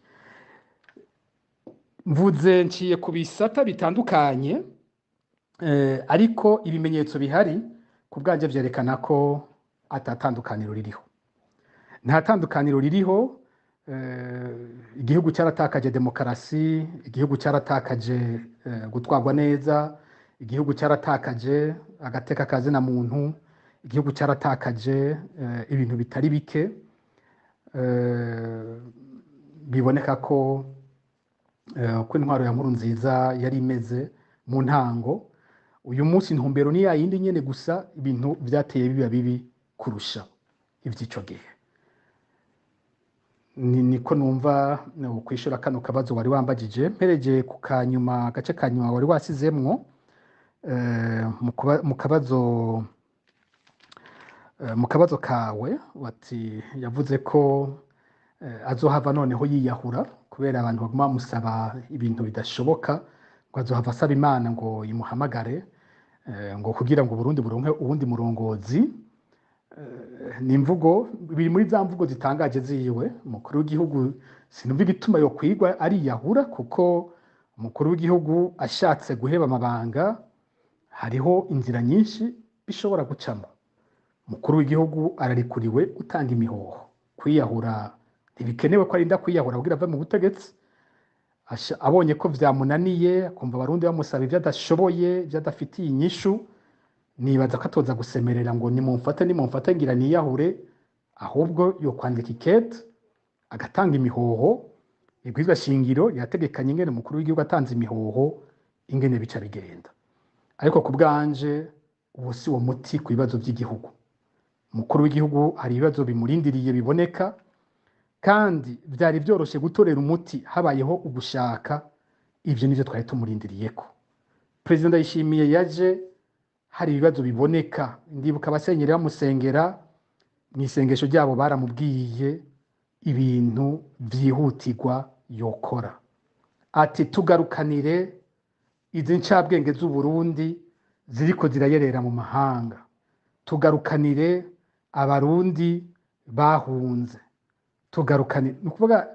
Mvuze nciye ku bisata bitandukanye, ariko ibimenyetso bihari ku bwanje vyerekana ko atatandukaniro ririho, nta tandukaniro ririho. Igihugu cyaratakaje demokarasi, igihugu cyaratakaje gutwarwa neza, igihugu cyaratakaje agateka kazina muntu, igihugu cyaratakaje ibintu bitari bike. Biboneka ko uko intwaro ya Nkurunziza yari imeze mu ntango, uyu munsi intumbero ni yayindi nyene, gusa ibintu vyateye biba bibi kurusha ivy'ico gihe. Niko numva kwishura kano kabazo wari wambajije. Mpereje ku kanyuma, agace kanyuma wari wasizemwo, mu kabazo kawe, wati yavuze ko azohava noneho yiyahura kubera abantu baguma bamusaba ibintu bidashoboka, ngo azohava asaba Imana ngo imuhamagare, ngo kugira ngo Burundi buronke uwundi murongozi. Ni imvugo biri muri za mvugo zitangaje ziwe. Umukuru w'igihugu sinumva igituma yo kwigwa ariyahura, kuko umukuru w'igihugu ashatse guheba amabanga hariho inzira nyinshi bishobora gucamo. Umukuru w'igihugu ararikuriwe gutanga imihoho. Kwiyahura ntibikenewe ko arinda kwiyahura kugira ave mu butegetsi. Abonye ko vyamunaniye, akumva abarundi bamusaba ivyo adashoboye, ivyo adafitiye inyishu, nibaza ko atoza gusemerera ngo nimumfate, nimumfate, ngira niyahure. Ahubwo yo kwandika ikete agatanga imihoho. Ibwirizwa shingiro yategekanye ingene umukuru w'igihugu atanze imihoho ingene bica bigenda. Ariko ku bwanje ubu si wo muti ku bibazo by'igihugu. Umukuru w'igihugu hari ibibazo bimurindiriye biboneka, kandi vyari vyoroshe gutorera umuti habayeho ugushaka. Ivyo nivyo twari tumurindiriyeko. Perezida Ndayishimiye yaje hari ibibazo biboneka. Ndibuka abasenyeri bamusengera, mu isengesho ryabo baramubwiye ibintu vyihutirwa yokora, ati tugarukanire izi ncabwenge z'Uburundi ziriko zirayerera mu mahanga, tugarukanire abarundi bahunze, tugarukanire. Ni ukuvuga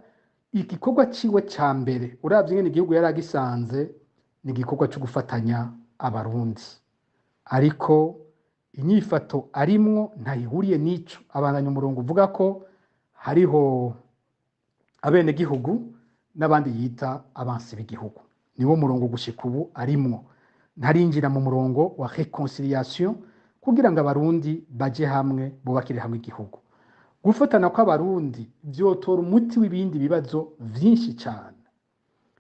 igikorwa ciwe ca mbere, uravye ingene igihugu yari agisanze, ni igikorwa co gufatanya abarundi. Ariko inyifato arimwo ntayihuriye n'ico. Abandanya umurongo uvuga ko hariho abenegihugu n'abandi yita abansi b'igihugu. Niwo murongo gushika ubu arimwo. Ntarinjira mu murongo wa réconciliation kugira ngo abarundi baje hamwe, bubakire hamwe igihugu. Gufatana kw'abarundi vyotora umuti w'ibindi bibazo vyinshi cane.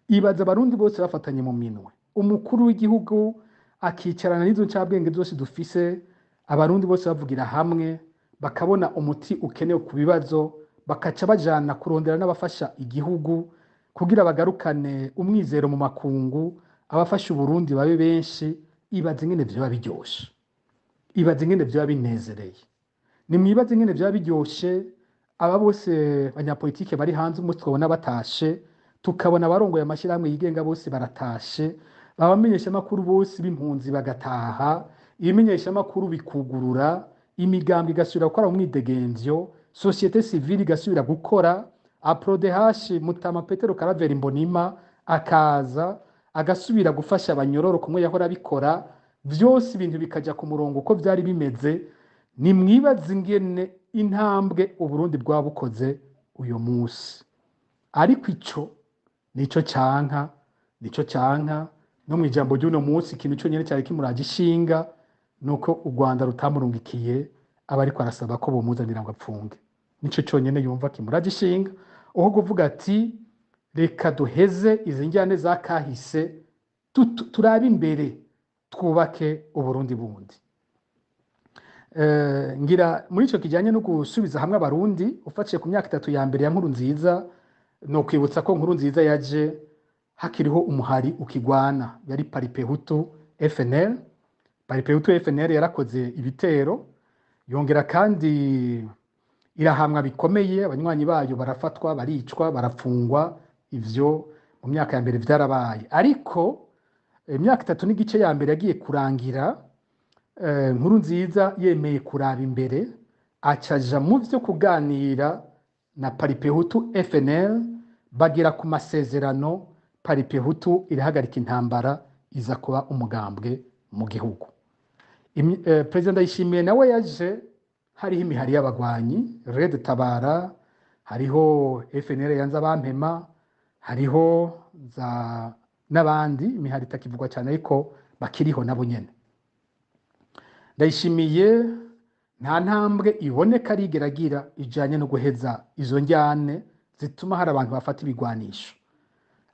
Ibaza abarundi bose bafatanye mu minwe, umukuru w'igihugu akicarana n'izo ncabwenge zose dufise, abarundi bose bavugira hamwe, bakabona umuti ukenewe ku bibazo, bakaca bajana kurondera n'abafasha igihugu kugira bagarukane umwizero mu makungu, abafasha Uburundi babe benshi. Ibaze ingene vyoba biryoshe, ibaze ingene vyoba binezereye. Nimwibaze ingene vyoba biryoshe aba bose banyapolitike bari hanze umunsi twabona batashe, tukabona abarongoye amashyirahamwe yigenga bose baratashe, abamenyeshamakuru bose b'impunzi bagataha, ibimenyeshamakuru bikugurura, imigambwe igasubira gukora mu mwidegemvyo, société civile igasubira gukora, APRODH, Mutama Petero Karaveri Mbonima akaza agasubira gufasha abanyororo kumwe yahora abikora, vyose ibintu bikaja ku murongo uko vyari bimeze. Nimwibaze ingene intambwe Uburundi bwaba bukoze uyu munsi. Ariko ico nico canka, nico canka. No mu ijambo ry'uno munsi, ikintu conyene cari kimuraje ishinga nuko u Rwanda rutamurungikiye aba ariko arasaba ko bomuzanira ngo apfunge. Nico conyene yumva kimuraje ishinga, aho kuvuga ati reka duheze izi njyane za kahise, turabe imbere, twubake Uburundi bundi. Ngira muri ico kijanye no gusubiza hamwe abarundi, ufatiye ku myaka 3 ya mbere ya Nkurunziza, no kwibutsa ko Nkurunziza yaje hakiriho umuhari ukigwana yari Palipehutu FNL. Palipehutu FNL yarakoze ibitero, yongera kandi Irahamwa bikomeye, abanywanyi bayo barafatwa, baricwa, barafungwa. Ivyo mu myaka ya mbere vyarabaye, ariko imyaka 3 n'igice ya mbere yagiye kurangira Nkurunziza yemeye kuraba imbere, acaja mu vyo kuganira na Palipehutu FNL, bagera ku masezerano. Palipehutu irahagarika intambara, iza kuba umugambwe mu gihugu. Perezida Ndayishimiye nawe yaje hariho imihari y'abagwanyi, Red Tabara, hariho FNL yanze abampema, hariho za n'abandi, imihari itakivugwa cyane ariko bakiriho nabo nyene. Ndayishimiye nta ntambwe iboneka arigera agira ijanye no guheza izo njyane zituma hari abantu bafata ibigwanisho,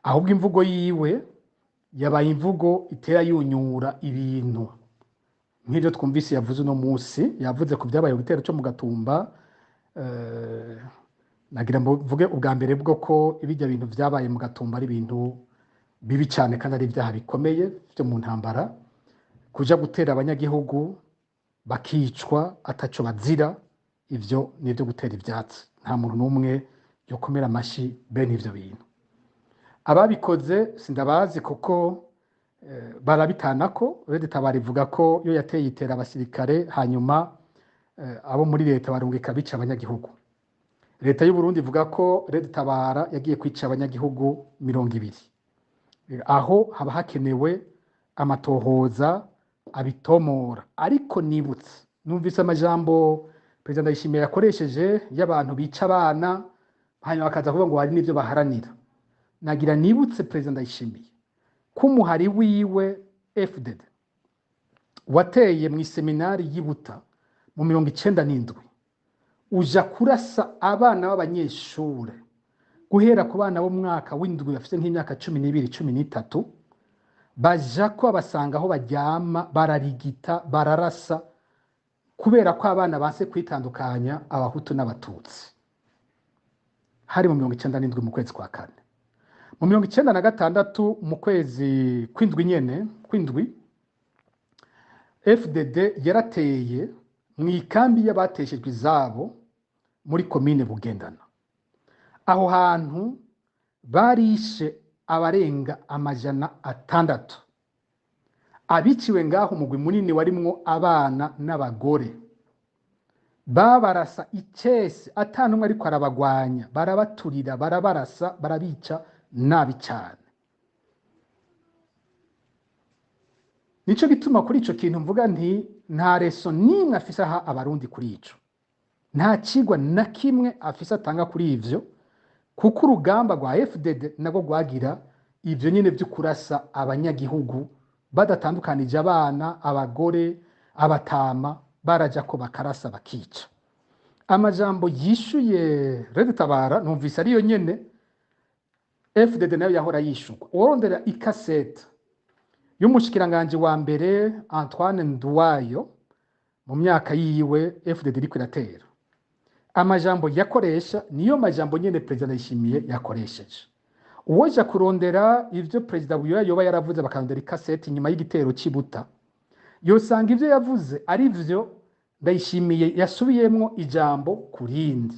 ahubwo imvugo yiwe yabaye imvugo itera yunyura ibintu, nk'ibyo twumvise yavuze uno munsi. Yavuze ku byabaye ku gitero cyo mu Gatumba. Nagira mvuge ubwa mbere bwo ko ibijya bintu byabaye mu Gatumba ari ibintu bibi cyane kandi ari ibyaha bikomeye byo mu ntambara, kuja gutera abanyagihugu bakicwa ataco bazira. Ivyo ni ibyo gutera ivyatsi, nta muntu n'umwe yokomera amashi bene ivyo bintu. Ababikoze sindabazi kuko barabitanako. Red Tabara ivuga ko yo yateye itera abasirikare, hanyuma abo muri leta barungika bica abanyagihugu. Leta y'u Burundi ivuga ko Red Tabara yagiye kwica abanyagihugu 20. Aho haba hakenewe amatohoza abitomora. Ariko nibutse, numvise amajambo Perezida Ndayishimiye yakoresheje y'abantu bica abana, hanyuma bakaza kuvuga ngo hari n'ibyo baharanira. Nagira nibutse Perezida Ndayishimiye ko umuhari wiwe FDD wateye mu iseminari y'i Buta mu 97, uja kurasa abana b'abanyeshure guhera ku bana bo mu mwaka w'indwi bafite nk'imyaka 12, 13, baja ko babasanga aho baryama, bararigita, bararasa, kubera ko abana banse kwitandukanya Abahutu n'Abatutsi. Hari mu 97 mu kwezi kwa kane. Mu 96 mu kwezi kw'indwi nyene, kw'indwi, FDD yarateye mu ikambi y'abateshejwe izabo muri komine Bugendana. Aho hantu barishe abarenga 600 abiciwe ngaho. Umugwi munini warimwo abana n'abagore, babarasa icese atanumwe ariko arabagwanya, barabaturira, barabarasa, barabica nabi cyane. Nico gituma kuri ico kintu mvuga nti nta reso n'imwe afise aha Abarundi kuri ico, nta cigwa na kimwe afise atanga kuri ivyo, kuko urugamba rwa FDD nagwo rwagira ivyo nyene vyo kurasa abanyagihugu badatandukanije abana, abagore, abatama, baraja ko bakarasa, bakica. Amajambo yishuye Red Tabara numvise ariyo nyene FDD nayo yahora yishurwa. Uworondera ikasete y'umushikiranganje wa mbere Antoine Nduwayo mu myaka yiwe FDD iriko iratera, amajambo yakoresha niyo majambo nyene Perezida Ndayishimiye yakoresheje. Uwoja kurondera ivyo Perezida Buyoya yoba yaravuze, bakarondera ikasete inyuma y'igitero c'i Buta, yosanga ivyo yavuze ari vyo Ndayishimiye yasubiyemwo ijambo ku rindi.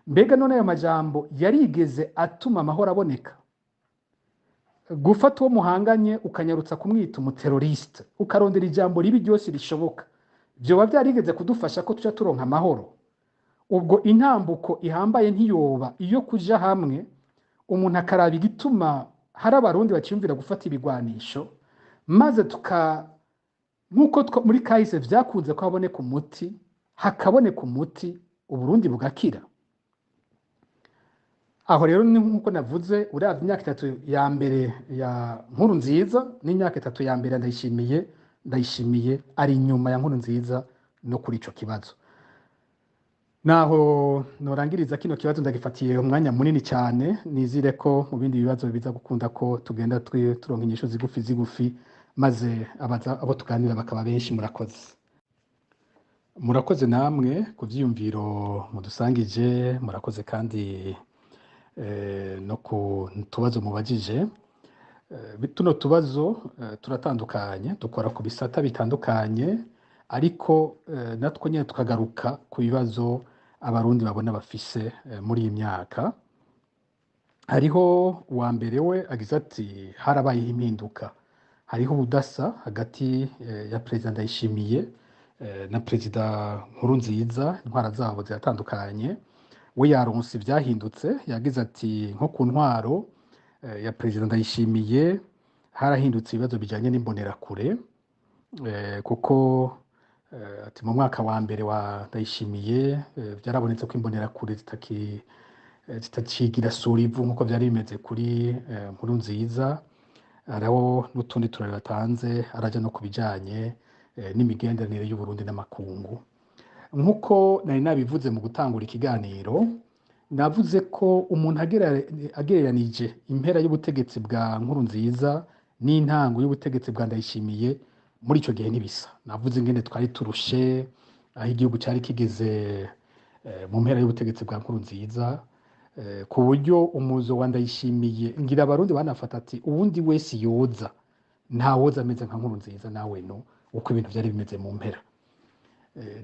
Mbega none ayo majambo yarigeze atuma amahoro aboneka? Gufata uwo muhanganye ukanyarutsa kumwita umuteroriste, ukarondera ijambo ribi ryose rishoboka, vyoba vyarigeze kudufasha ko tuja turonka amahoro? Ubwo intambuko ihambaye ntiyoba iyo kuja hamwe, umuntu akaraba igituma hari Abarundi baciyumvira gufata ibigwanisho, maze tuka nk'uko muri kahise vyakunze ko haboneka umuti, hakaboneka umuti, Uburundi bugakira. Aho rero ni nk'uko navuze, uravye imyaka 3 ya mbere ya Nkurunziza n'imyaka 3 ya mbere ya Ndayishimiye, Ndayishimiye ari inyuma ya Nkurunziza no kuri ico kibazo. Naho norangiriza kino kibazo, ndagifatiye umwanya munini cyane. Nizire ko mu bindi bibazo biza gukunda ko tugenda turonka inyishu zigufi zigufi, maze abo tuganira bakaba benshi. Murakoze. Murakoze namwe ku vyiyumviro mudusangije, murakoze kandi no ku tubazo mubajije. Tuno tubazo turatandukanye, dukora ku bisata bitandukanye, ariko natwo nyene tukagaruka ku bibazo Abarundi babona bafise muri iyi myaka. Hariho uwa mbere we agize ati: "Harabayeho impinduka, hariho ubudasa hagati ya Perezida Ndayishimiye na Perezida Nkurunziza, intwara zabo ziratandukanye." We yaronse ivyahindutse, yagize ati: "Nko ku ntwaro ya Perezida Ndayishimiye harahindutse ibibazo bijanye n'imbonerakure, kuko ati mu mwaka wa mbere wa Ndayishimiye vyarabonetse ko imbonerakure zitacigira sura ivu nk'uko vyari bimeze kuri Nkurunziza." Hariho n'utundi turori batanze, araja no ku bijanye n'imigenderanire y'Uburundi n'amakungu. Nk'uko nari nabivuze mu gutangura ikiganiro, navuze ko umuntu agereranije impera y'ubutegetsi bwa Nkurunziza n'intango y'ubutegetsi bwa Ndayishimiye, muri ico gihe ntibisa. Navuze ingene twari turushe, aho igihugu cari kigeze mu mpera y'ubutegetsi bwa Nkurunziza, ku buryo umuzo wa Ndayishimiye ngira Abarundi banafata ati uwundi wese yoza ntawoza ameze nka Nkurunziza nawe, no uko ibintu vyari bimeze mu mpera.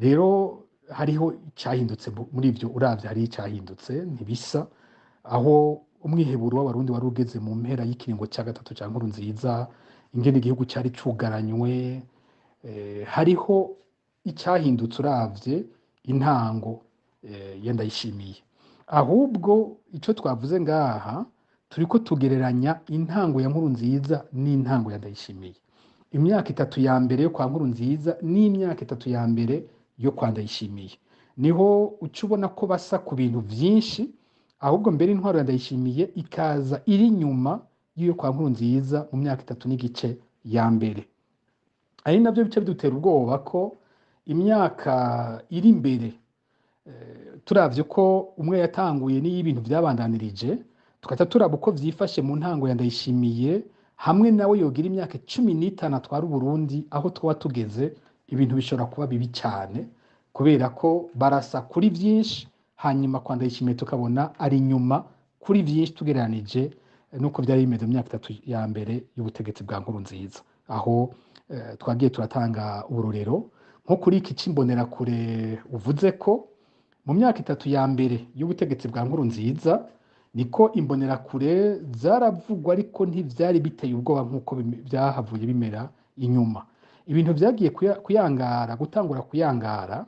Rero hariho icyahindutse muri ibyo. Uravye hariho icyahindutse, ntibisa. Aho umwiheburo w'Abarundi wari ugeze mu mpera y'ikiringo cya gatatu cya Nkurunziza, ingene igihugu cyari cugaranywe, hariho icyahindutse uravye intango ya Ndayishimiye. Ahubwo icyo twavuze ngaha, turiko tugereranya intango ya Nkurunziza n'intango ya Ndayishimiye, imyaka 3 ya mbere yo kwa Nkurunziza n'imyaka 3 ya mbere yo kwa Ndayishimiye. Niho uca ubona ko basa ku bintu vyinshi, ahubwo mbere intwaro ya Ndayishimiye ikaza iri inyuma y'iyo kwa Nkurunziza mu myaka 3 n'igice ya mbere, ari navyo bice bidutera ubwoba ko imyaka iri imbere, turavye ko umwe yatanguye n'iyo ibintu vyabandanirije, tugaca turaba uko vyifashe mu ntango ya Ndayishimiye, hamwe nawe yogira imyaka 15 atwara Uburundi, aho twaba tugeze ibintu bishobora kuba bibi cyane, kubera ko barasa kuri vyinshi, hanyuma kwa Ndayishimiye tukabona ari inyuma kuri vyinshi tugereranije nuko vyari bimeze mu myaka 3 ya mbere y'ubutegetsi bwa Nkurunziza. Aho twagiye turatanga uburorero nko kuri iki c'imbonerakure uvuze ko mu myaka 3 ya mbere y'ubutegetsi bwa Nkurunziza niko imbonerakure zaravugwa, ariko ntivyari biteye ubwoba nk'uko vyahavuye bimera inyuma. Ibintu vyagiye kuyangara, gutangura kuyangara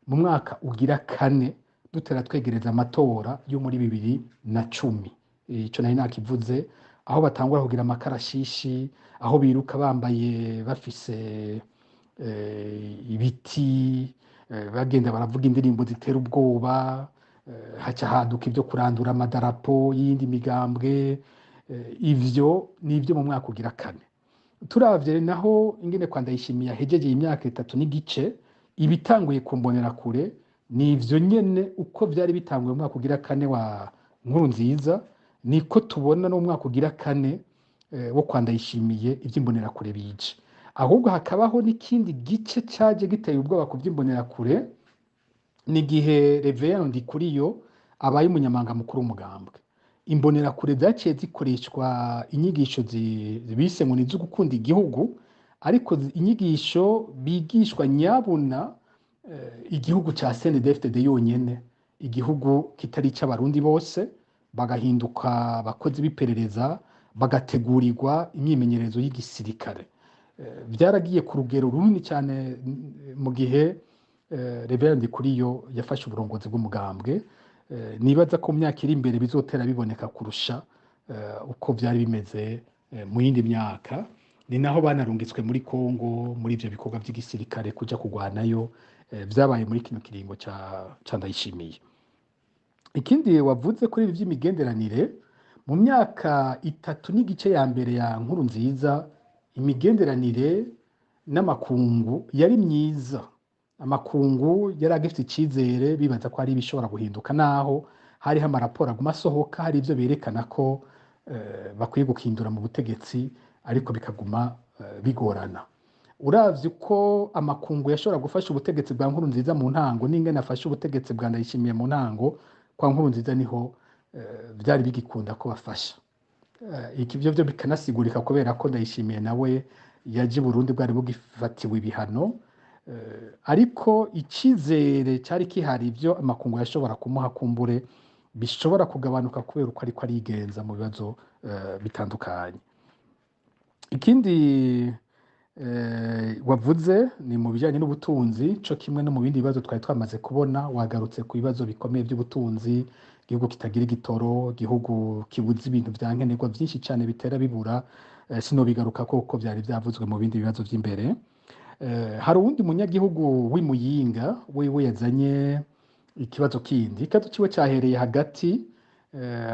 mu mwaka ugira kane, dutera twegereza amatora yo muri 2010. Ico nari nakivuze, aho batangura kugira amakarashishi, aho biruka bambaye bafise ibiti, bagenda baravuga indirimbo zitera ubwoba, haca haduka ibyo kurandura amadarapo y'iyindi migambwe. Ivyo ni ibyo mu mwaka ugira kane. Turavye naho ingene kwa Ndayishimiye ahejejeye imyaka 3 n'igice, ibitanguye kumbonera kure ni ivyo nyene uko vyari bitanguye mu mwaka ugira kane wa Nkurunziza, niko tubona no mu mwaka ugira kane wo kwa Ndayishimiye ivy'imbonerakure bije. Ahubwo hakabaho n'ikindi gice caje giteye ubwoba ku vy'imbonerakure, ni igihe Reverend Ndikuriyo abaye umunyamabanga mukuru w'umugambwe. Imbonerakure zaciye zikoreshwa inyigisho bise ngo ni izo gukunda igihugu, ariko inyigisho bigishwa nyabuna igihugu ca CNDD-FDD yonyene, igihugu kitari ic'Abarundi bose, bagahinduka abakozi b'iperereza, bagategurirwa imyimenyerezo y'igisirikare. Vyaragiye ku rugero runini cyane mu gihe Reverend Ndikuriyo yafashe uburongozi bw'umugambwe. Nibaza ko mu myaka iri imbere bizotera biboneka kurusha uko vyari bimeze mu yindi myaka. Ni naho banarungitswe muri Kongo muri ivyo bikorwa vy'igisirikare kuja kurwanayo, vyabaye muri kino kiringo ca Ndayishimiye. Ikindi wavuze kuri ibi vy'imigenderanire, mu myaka 3 n'igice ya mbere ya Nkurunziza, imigenderanire n'amakungu yari myiza. Amakungu yari agifite icizere, bibaza ko hari ibishobora guhinduka, naho hariho amaraporo aguma asohoka, hari ivyo berekana ko bakwiye guhindura mu butegetsi, ariko bikaguma bigorana. Uravye uko amakungu yashobora gufasha ubutegetsi bwa Nkurunziza mu ntango n'ingene afasha ubutegetsi bwa Ndayishimiye mu ntango, kwa Nkurunziza niho vyari bigikunda ko bafasha. Iki vyo bikanasigurika kubera ko Ndayishimiye nawe yaje i Burundi bwari bugifatiwe ibihano. Ariko icizere cari kihari, ivyo amakungu yashobora kumuha kumbure bishobora kugabanuka kubera uko ariko arigenza mu bibazo bitandukanye. Ikindi wavuze ni mu bijanye n'ubutunzi, co kimwe no mu bindi bibazo twari twamaze kubona. Wagarutse ku bibazo bikomeye by'ubutunzi, igihugu kitagira igitoro, igihugu kibuze ibintu vya nkenerwa vyinshi cane bitera bibura. Sinobigaruka kuko vyari vyavuzwe mu bindi bibazo vy'imbere. Hari uwundi munyagihugu w'Imuyinga wewe yazanye ikibazo kindi. Ikibazo ciwe cahereye hagati,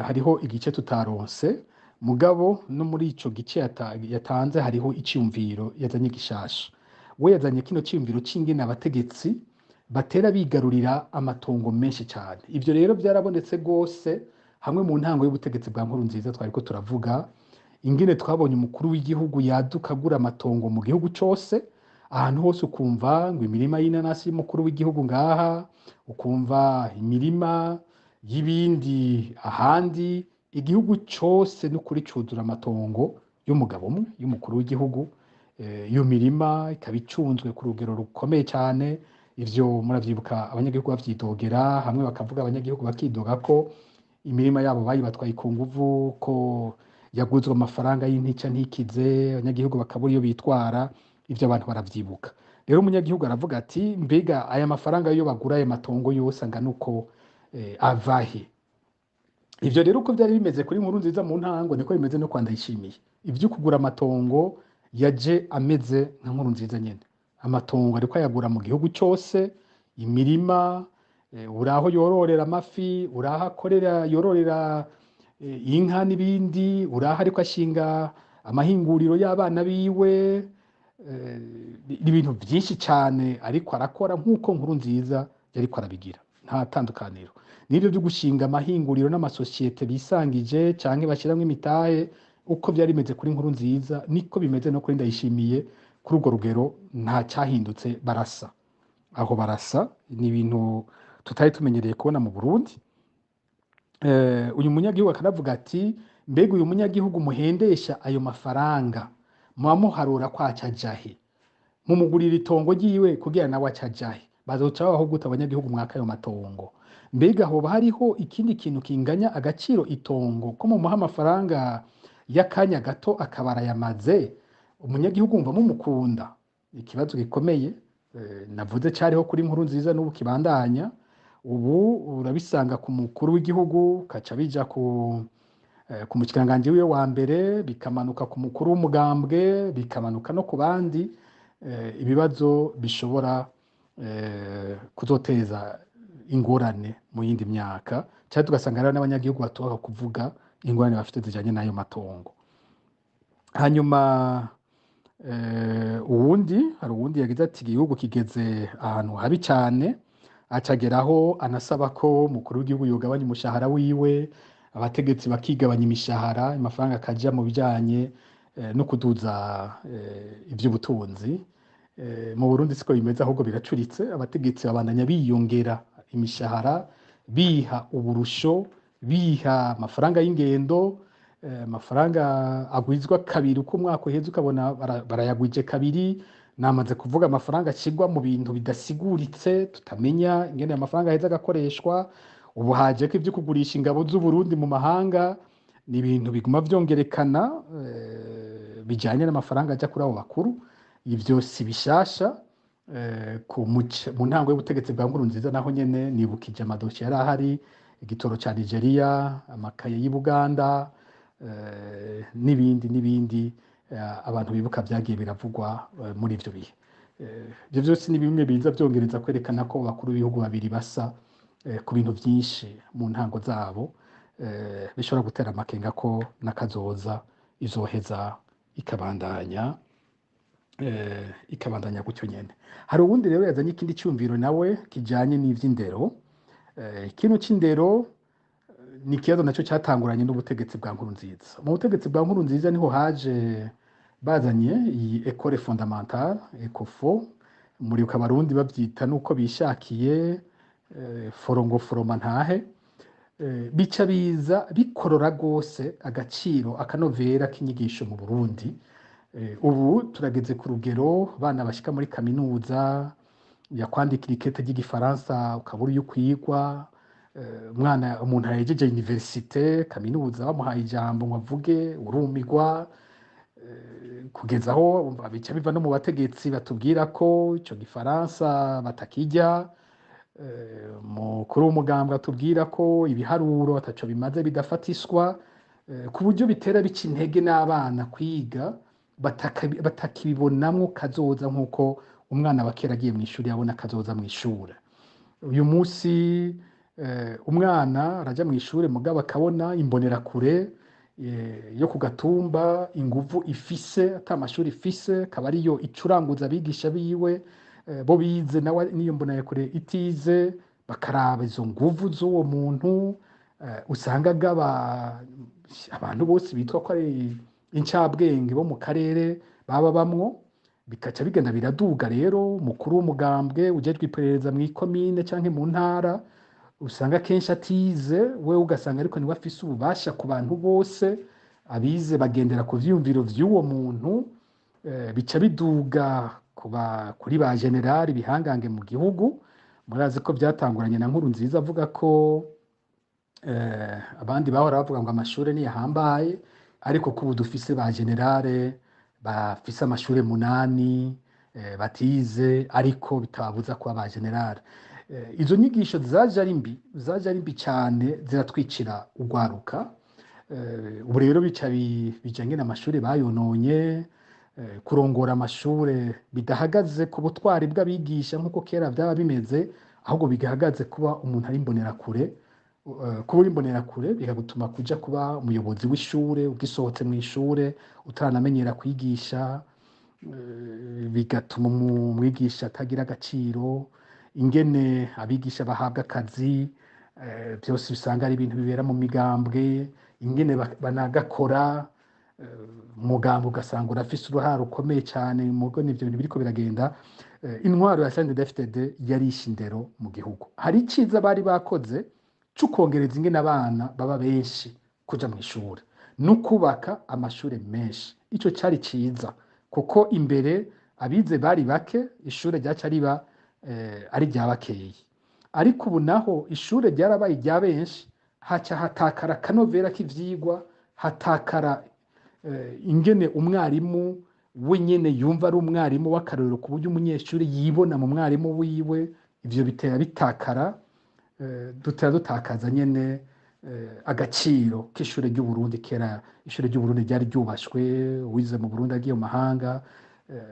hariho igice tutaronse, mugabo no muri ico gice yatanze hariho iciyumviro yazanye gishasha. We yazanye kino ciyumviro c'ingene abategetsi batera bigarurira amatongo menshi cane. Ivyo rero vyarabonetse gose hamwe mu ntango y'ubutegetsi bwa Nkurunziza twariko turavuga, ingene twabonye umukuru w'igihugu yaduka agura amatongo mu gihugu cose, ahantu hose ukumva ngo imirima y'inanasi y'umukuru w'igihugu ngaha, ukumva imirima y'ibindi ahandi, igihugu cose n'ukuri cuzura amatongo y'umugabo umwe y'umukuru w'igihugu. Iyo mirima ikaba icunzwe ku rugero rukomeye cyane. Ivyo muravyibuka, abanyagihugu bavyidogera hamwe, bakavuga abanyagihugu bakidoga ko imirima yabo bayibatwaye ku nguvu, ko yaguzwe amafaranga y'intica ntikize, abanyagihugu bakabura iyo bitwara. Ivyo abantu baravyibuka. Rero umunyagihugu aravuga ati mbega aya mafaranga yo bagura aya matongo yose angana uko avahe? Ivyo rero uko vyari bimeze kuri Nkurunziza mu ntango niko bimeze no kwa Ndayishimiye. Ivyo kugura amatongo yaje ameze nka Nkurunziza nyene. Amatongo ariko ayagura mu gihugu cose, imirima, uraho yororera amafi, uraho akorera yororera inka n'ibindi, uraho ariko ashinga amahinguriro y'abana biwe, ibintu byinshi cyane ariko arakora nk'uko Nkurunziza yariko arabigira, nta tandukaniro. N'ibyo byo gushinga amahinguriro n'amasosiyete bisangije canke bashiramwo imitahe, uko byari bimeze kuri Nkurunziza niko bimeze no kuri Ndayishimiye. Kuri urwo rugero nta cyahindutse, barasa aho barasa. Ni ibintu tutari tumenyereye kubona mu Burundi. Uyu munyagihugu akanavuga ati mbega uyu munyagihugu muhendesha ayo mafaranga muba muharura ko acajahe, mumugurira itongo ryiwe kugira nawe acajahe, bazoca babaho gute abanyagihugu mwaka ayo matongo? Mbega hoba hariho ikindi kintu kinganya agaciro itongo ko mumuha amafaranga y'akanya gato akaba arayamaze? Umunyagihugu wumva mumukunda? Ikibazo gikomeye navuze cariho kuri Nkurunziza n'ubu kibandanya. Ubu urabisanga ku mukuru w'igihugu, kaca bija ku mushikiranganji wiwe wa mbere, bikamanuka ku mukuru w'umugambwe, bikamanuka no ku bandi. Ibibazo bishobora kuzoteza ingorane mu yindi myaka, cyangwa tugasanga rero n'abanyagihugu batoka kuvuga ingorane bafite zijanye n'ayo matongo. Hanyuma uwundi, hari uwundi yagize ati igihugu kigeze ahantu habi cyane, acageraho anasaba ko umukuru w'igihugu yogabanya umushahara wiwe, abategetsi bakigabanya imishahara, amafaranga akaja mu bijanye no kuduza ivy'ubutunzi. Mu Burundi siko bimeze, ahubwo biracuritse. Abategetsi babandanya biyongera imishahara, biha uburusho, biha amafaranga y'ingendo, amafaranga agwizwa kabiri uko umwaka uheze, ukabona barayagwije kabiri. Namaze kuvuga amafaranga ashigwa mu bintu bidasiguritse, tutamenya ingene amafaranga aheza agakoreshwa. Ubu haje ko ivyo kugurisha ingabo z'u Burundi mu mahanga, ni ibintu biguma vyongerekana, bijanye n'amafaranga aja kuri abo bakuru. Ivyo si bishasha. Mu ntango y'ubutegetsi bwa Nkurunziza naho nyene nibukije amadosiye yari ahari, igitoro ca Nigeria, amakaye y'i Buganda, n'ibindi n'ibindi, abantu bibuka vyagiye biravugwa muri ivyo bihe. Ivyo vyose ni bimwe biza vyongereza kwerekana ko abakuru b'ibihugu babiri basa ku bintu vyinshi mu ntango zabo, bishobora gutera amakenga ko n'akazoza izoheza ikabandanya gutyo nyene. Hari uwundi rero yazanye ikindi cyumviro nawe kijanye n'ivy'indero. Kino c'indero ni ikibazo nacyo cyatanguranye n'ubutegetsi bwa Nkurunziza. Mu butegetsi bwa Nkurunziza niho haje bazanye iyi école fondamentale, ECOFO, muribuka abarundi bavyita nuko bishakiye, forongo foroma ntahe. Bica biza bikorora gose agaciro akanovera k'inyigisho mu Burundi. Ubu turageze ku rugero abana bashika muri kaminuza Yakwandikira ikete ry'igifaransa ukabura iyo ukwigwa. Umwana, umuntu yahejeje université, kaminuza, bamuhaye ijambo ngo avuge urumigwa. Kugeza aho bica biva no mu bategetsi batubwira ko ico gifaransa batakijya. Umukuru w'umugambwe atubwira ko ibiharuro ataco bimaze, bidafatiswa, ku buryo bitera bica intege n'abana kwiga, batakibibonamwo kazoza nk'uko umwana wa kera agiye mw'ishuri yabona kazoza mw'ishure. Uyu munsi umwana araja mw'ishure, mugabo akabona imbonerakure yo ku gatumba inguvu ifise ata mashuri ifise, akaba ariyo icuranguza abigisha biwe, bo bize nawe n'iyo mbonerakure itize, bakaraba izo nguvu z'uwo muntu. Usanga agaba abantu bose bitwa ko ari incabwenge bo mu karere baba bamwo, bikaca bigenda biraduga. Rero umukuru w'umugambwe ujejwe iperereza mw'ikomine canke mu ntara usanga kenshi atize, we ugasanga ariko niwe afise ububasha ku bantu bose, abize bagendera ku vyiyumviro vy'uwo muntu. Bica biduga kuri ba generali bihangange mu gihugu. Murazi ko byatanguranye na Nkurunziza avuga ko abandi bahora bavuga ngo amashure niyahambaye, ariko ko ubu dufise ba generale bafise amashure 8, batize ariko bitababuza kuba ba generale. Izo nyigisho zaje ari mbi, zaje ari mbi cyane, ziratwicira urwaruka. Ubu rero bica bijanye n'amashure bayononye. Kurongora amashure bidahagaze ku butwari bw'abigisha nk'uko kera byaba bimeze, ahubwo bigahagaze kuba umuntu ari imbonerakure. Kuba uri imbonerakure bikagutuma kuja kuba umuyobozi w'ishure ugisohotse mu ishure utaranamenyera kwigisha, bigatuma umwigisha atagira agaciro. Ingene abigisha bahabwa akazi, byose usanga ari ibintu bibera mu migambwe, ingene banagakora umugambwe ugasanga urafise uruhara rukomeye cyane mu bwo ivyo bintu biriko biragenda. Intwaro ya CNDD-FDD yarishe indero mu gihugu. Hari iciza bari bakoze co kongereza ingene abana baba benshi kuja mw'ishure no kubaka amashure menshi. Ico cari ciza kuko imbere abize bari bake, ishure ryaca riba ari rya bakeyi, ariko ubu naho ishure ryarabaye irya benshi, haca hatakara akanovera k'ivyigwa, hatakara ingene umwarimu we nyene yumva ari umwarimu w'akarorero ku buryo umunyeshuri yibona mu mwarimu wiwe. Ivyo bitera bitakara, dutera dutakaza nyene agaciro k'ishure ry'u Burundi. Kera ishure ry'u Burundi ryari ryubashwe, uwize mu Burundi agiye mu mahanga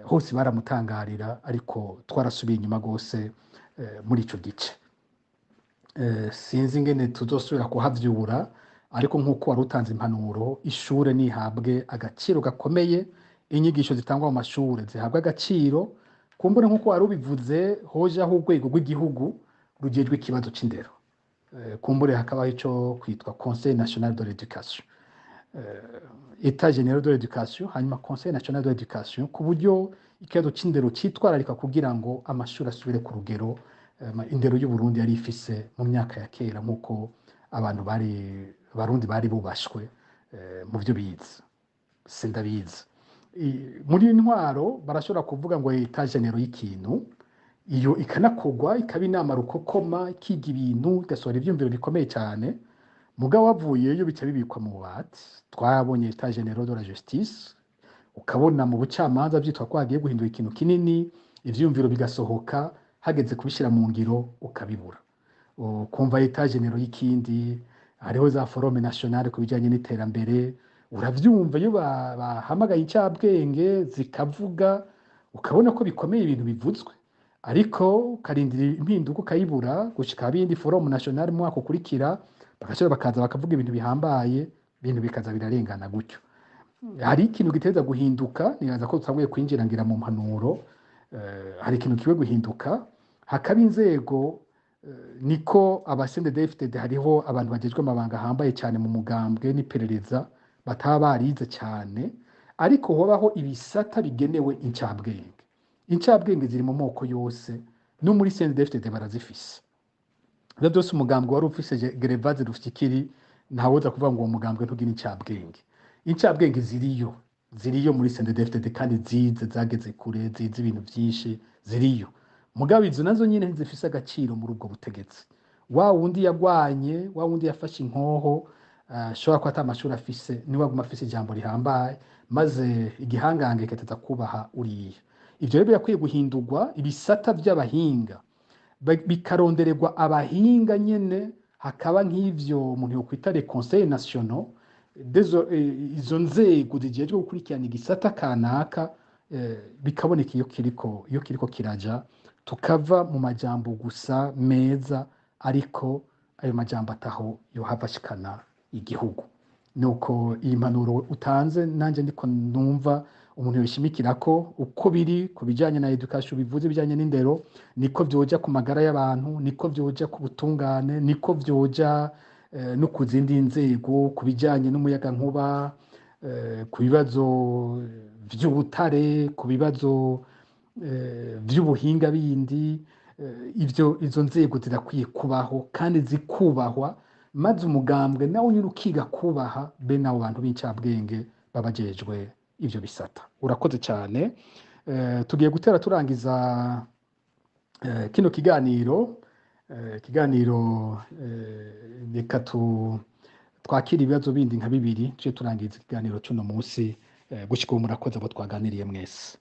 hose baramutangarira, ariko twarasubiye inyuma gose muri ico gice. Sinzi ingene tuzosubira kuhavyura, ariko nk'uko wari utanze impanuro, ishure nihabwe agaciro gakomeye, inyigisho zitangwa mu mashure zihabwe agaciro. Kumbure nk'uko wari ubivuze, hojaho urwego rw'igihugu rujejwe ikibazo c'indero. Kumbure hakabaho ico kwitwa Conseil National de l'Education, État Général de l'Education, hanyuma Conseil National de l'Education, ku buryo ikibazo c'indero citwararika kugira ngo amashuri asubire ku rugero indero y'u Burundi yari ifise mu myaka ya kera, nk'uko abantu bari abarundi bari bubashwe mu vyo bize. Sindabizi, muri intwaro barashobora kuvuga ngo état général y'ikintu, iyo ikanakogwa ikaba inama rukokoma, ikiga ibintu, igasohora ivyumviro bikomeye cyane, mugabo wavuyeyo bica bibikwa mu bubati. Twabonye état général de la justice, ukabona mu bucamanza vyitwa ko hagiye guhindura ikintu kinini, ivyumviro bigasohoka, hageze kubishira mu ngiro ukabibura. Ukumva état général y'ikindi, hariho za forum nationale ku bijanye n'iterambere, uravyumva iyo bahamagaye incabwenge zikavuga, ukabona ko bikomeye ibintu bivuzwe, ariko ukarindira impinduka ukayibura gushika bindi forum nationale mu mwaka ukurikira, bagashobora bakaza bakavuga ibintu bihambaye, ibintu bikaza birarengana gutyo. Hari ikintu giteza guhinduka. Nibaza ko dutanguye kwinjira ngira mu mpanuro. Hari ikintu kiwe guhinduka, hakaba inzego, niko aba CNDD-FDD hariho abantu bajejwe amabanga ahambaye cyane mu mugambwe n'iperereza bataba barize cyane, ariko hobaho ibisata bigenewe incabwenge. Incabwenge ziri mu moko yose, no muri CNDD-FDD barazifise. Ivyo byose umugambwe wari ufise Gervaze Rufyikiri, ntawoza kuvuga ngo uwo mugambwe ntugira incabwenge. Incabwenge ziriyo, ziriyo muri CNDD-FDD, kandi zize, zageze kure, zize ibintu vyinshi, ziriyo. Mugabo izo nazo nyene ntizifise agaciro muri ubwo butegetsi. Wa wundi yagwanye, wa wundi yafashe inkoho, ashobora kuba ata mashuri afise, niwe aguma afise ijambo rihambaye, maze igihangange kikateza kubaha uriya. Ivyo rero birakwiye guhindurwa, ibisata vy'abahinga bikarondererwa abahinga nyene, hakaba nk'ivyo umuntu yokwita les conseils nationaux, izo nzego zijejwe gukurikirana igisata kanaka, bikaboneka iyo kiriko kiraja, tukava mu majambo gusa meza, ariko ayo majambo ataho yohava ashikana igihugu. Nuko iyi mpanuro utanze nanje ndiko numva umuntu yoshimikirako uko biri ku bijanye na education, bivuze ibijanye n'indero, niko vyoja ku magara y'abantu, niko vyoja ku butungane, niko vyoja no ku zindi nzego, ku bijanye n'umuyagankuba, ku bibazo vy'ubutare, ku bibazo vy'ubuhinga bindi. Ivyo izo nzego zirakwiye kubaho kandi zikubahwa, maze umugambwe nawe nyine ukiga kubaha bene abo bantu b'incabwenge babajejwe ivyo bisata. Urakoze cyane. Tugiye gutera turangiza kino kiganiro. Reka twakira ibibazo bindi nka bibiri, tuje turangiza ikiganiro c'uno munsi. Gushika ubu murakoze abo twaganiriye mwese.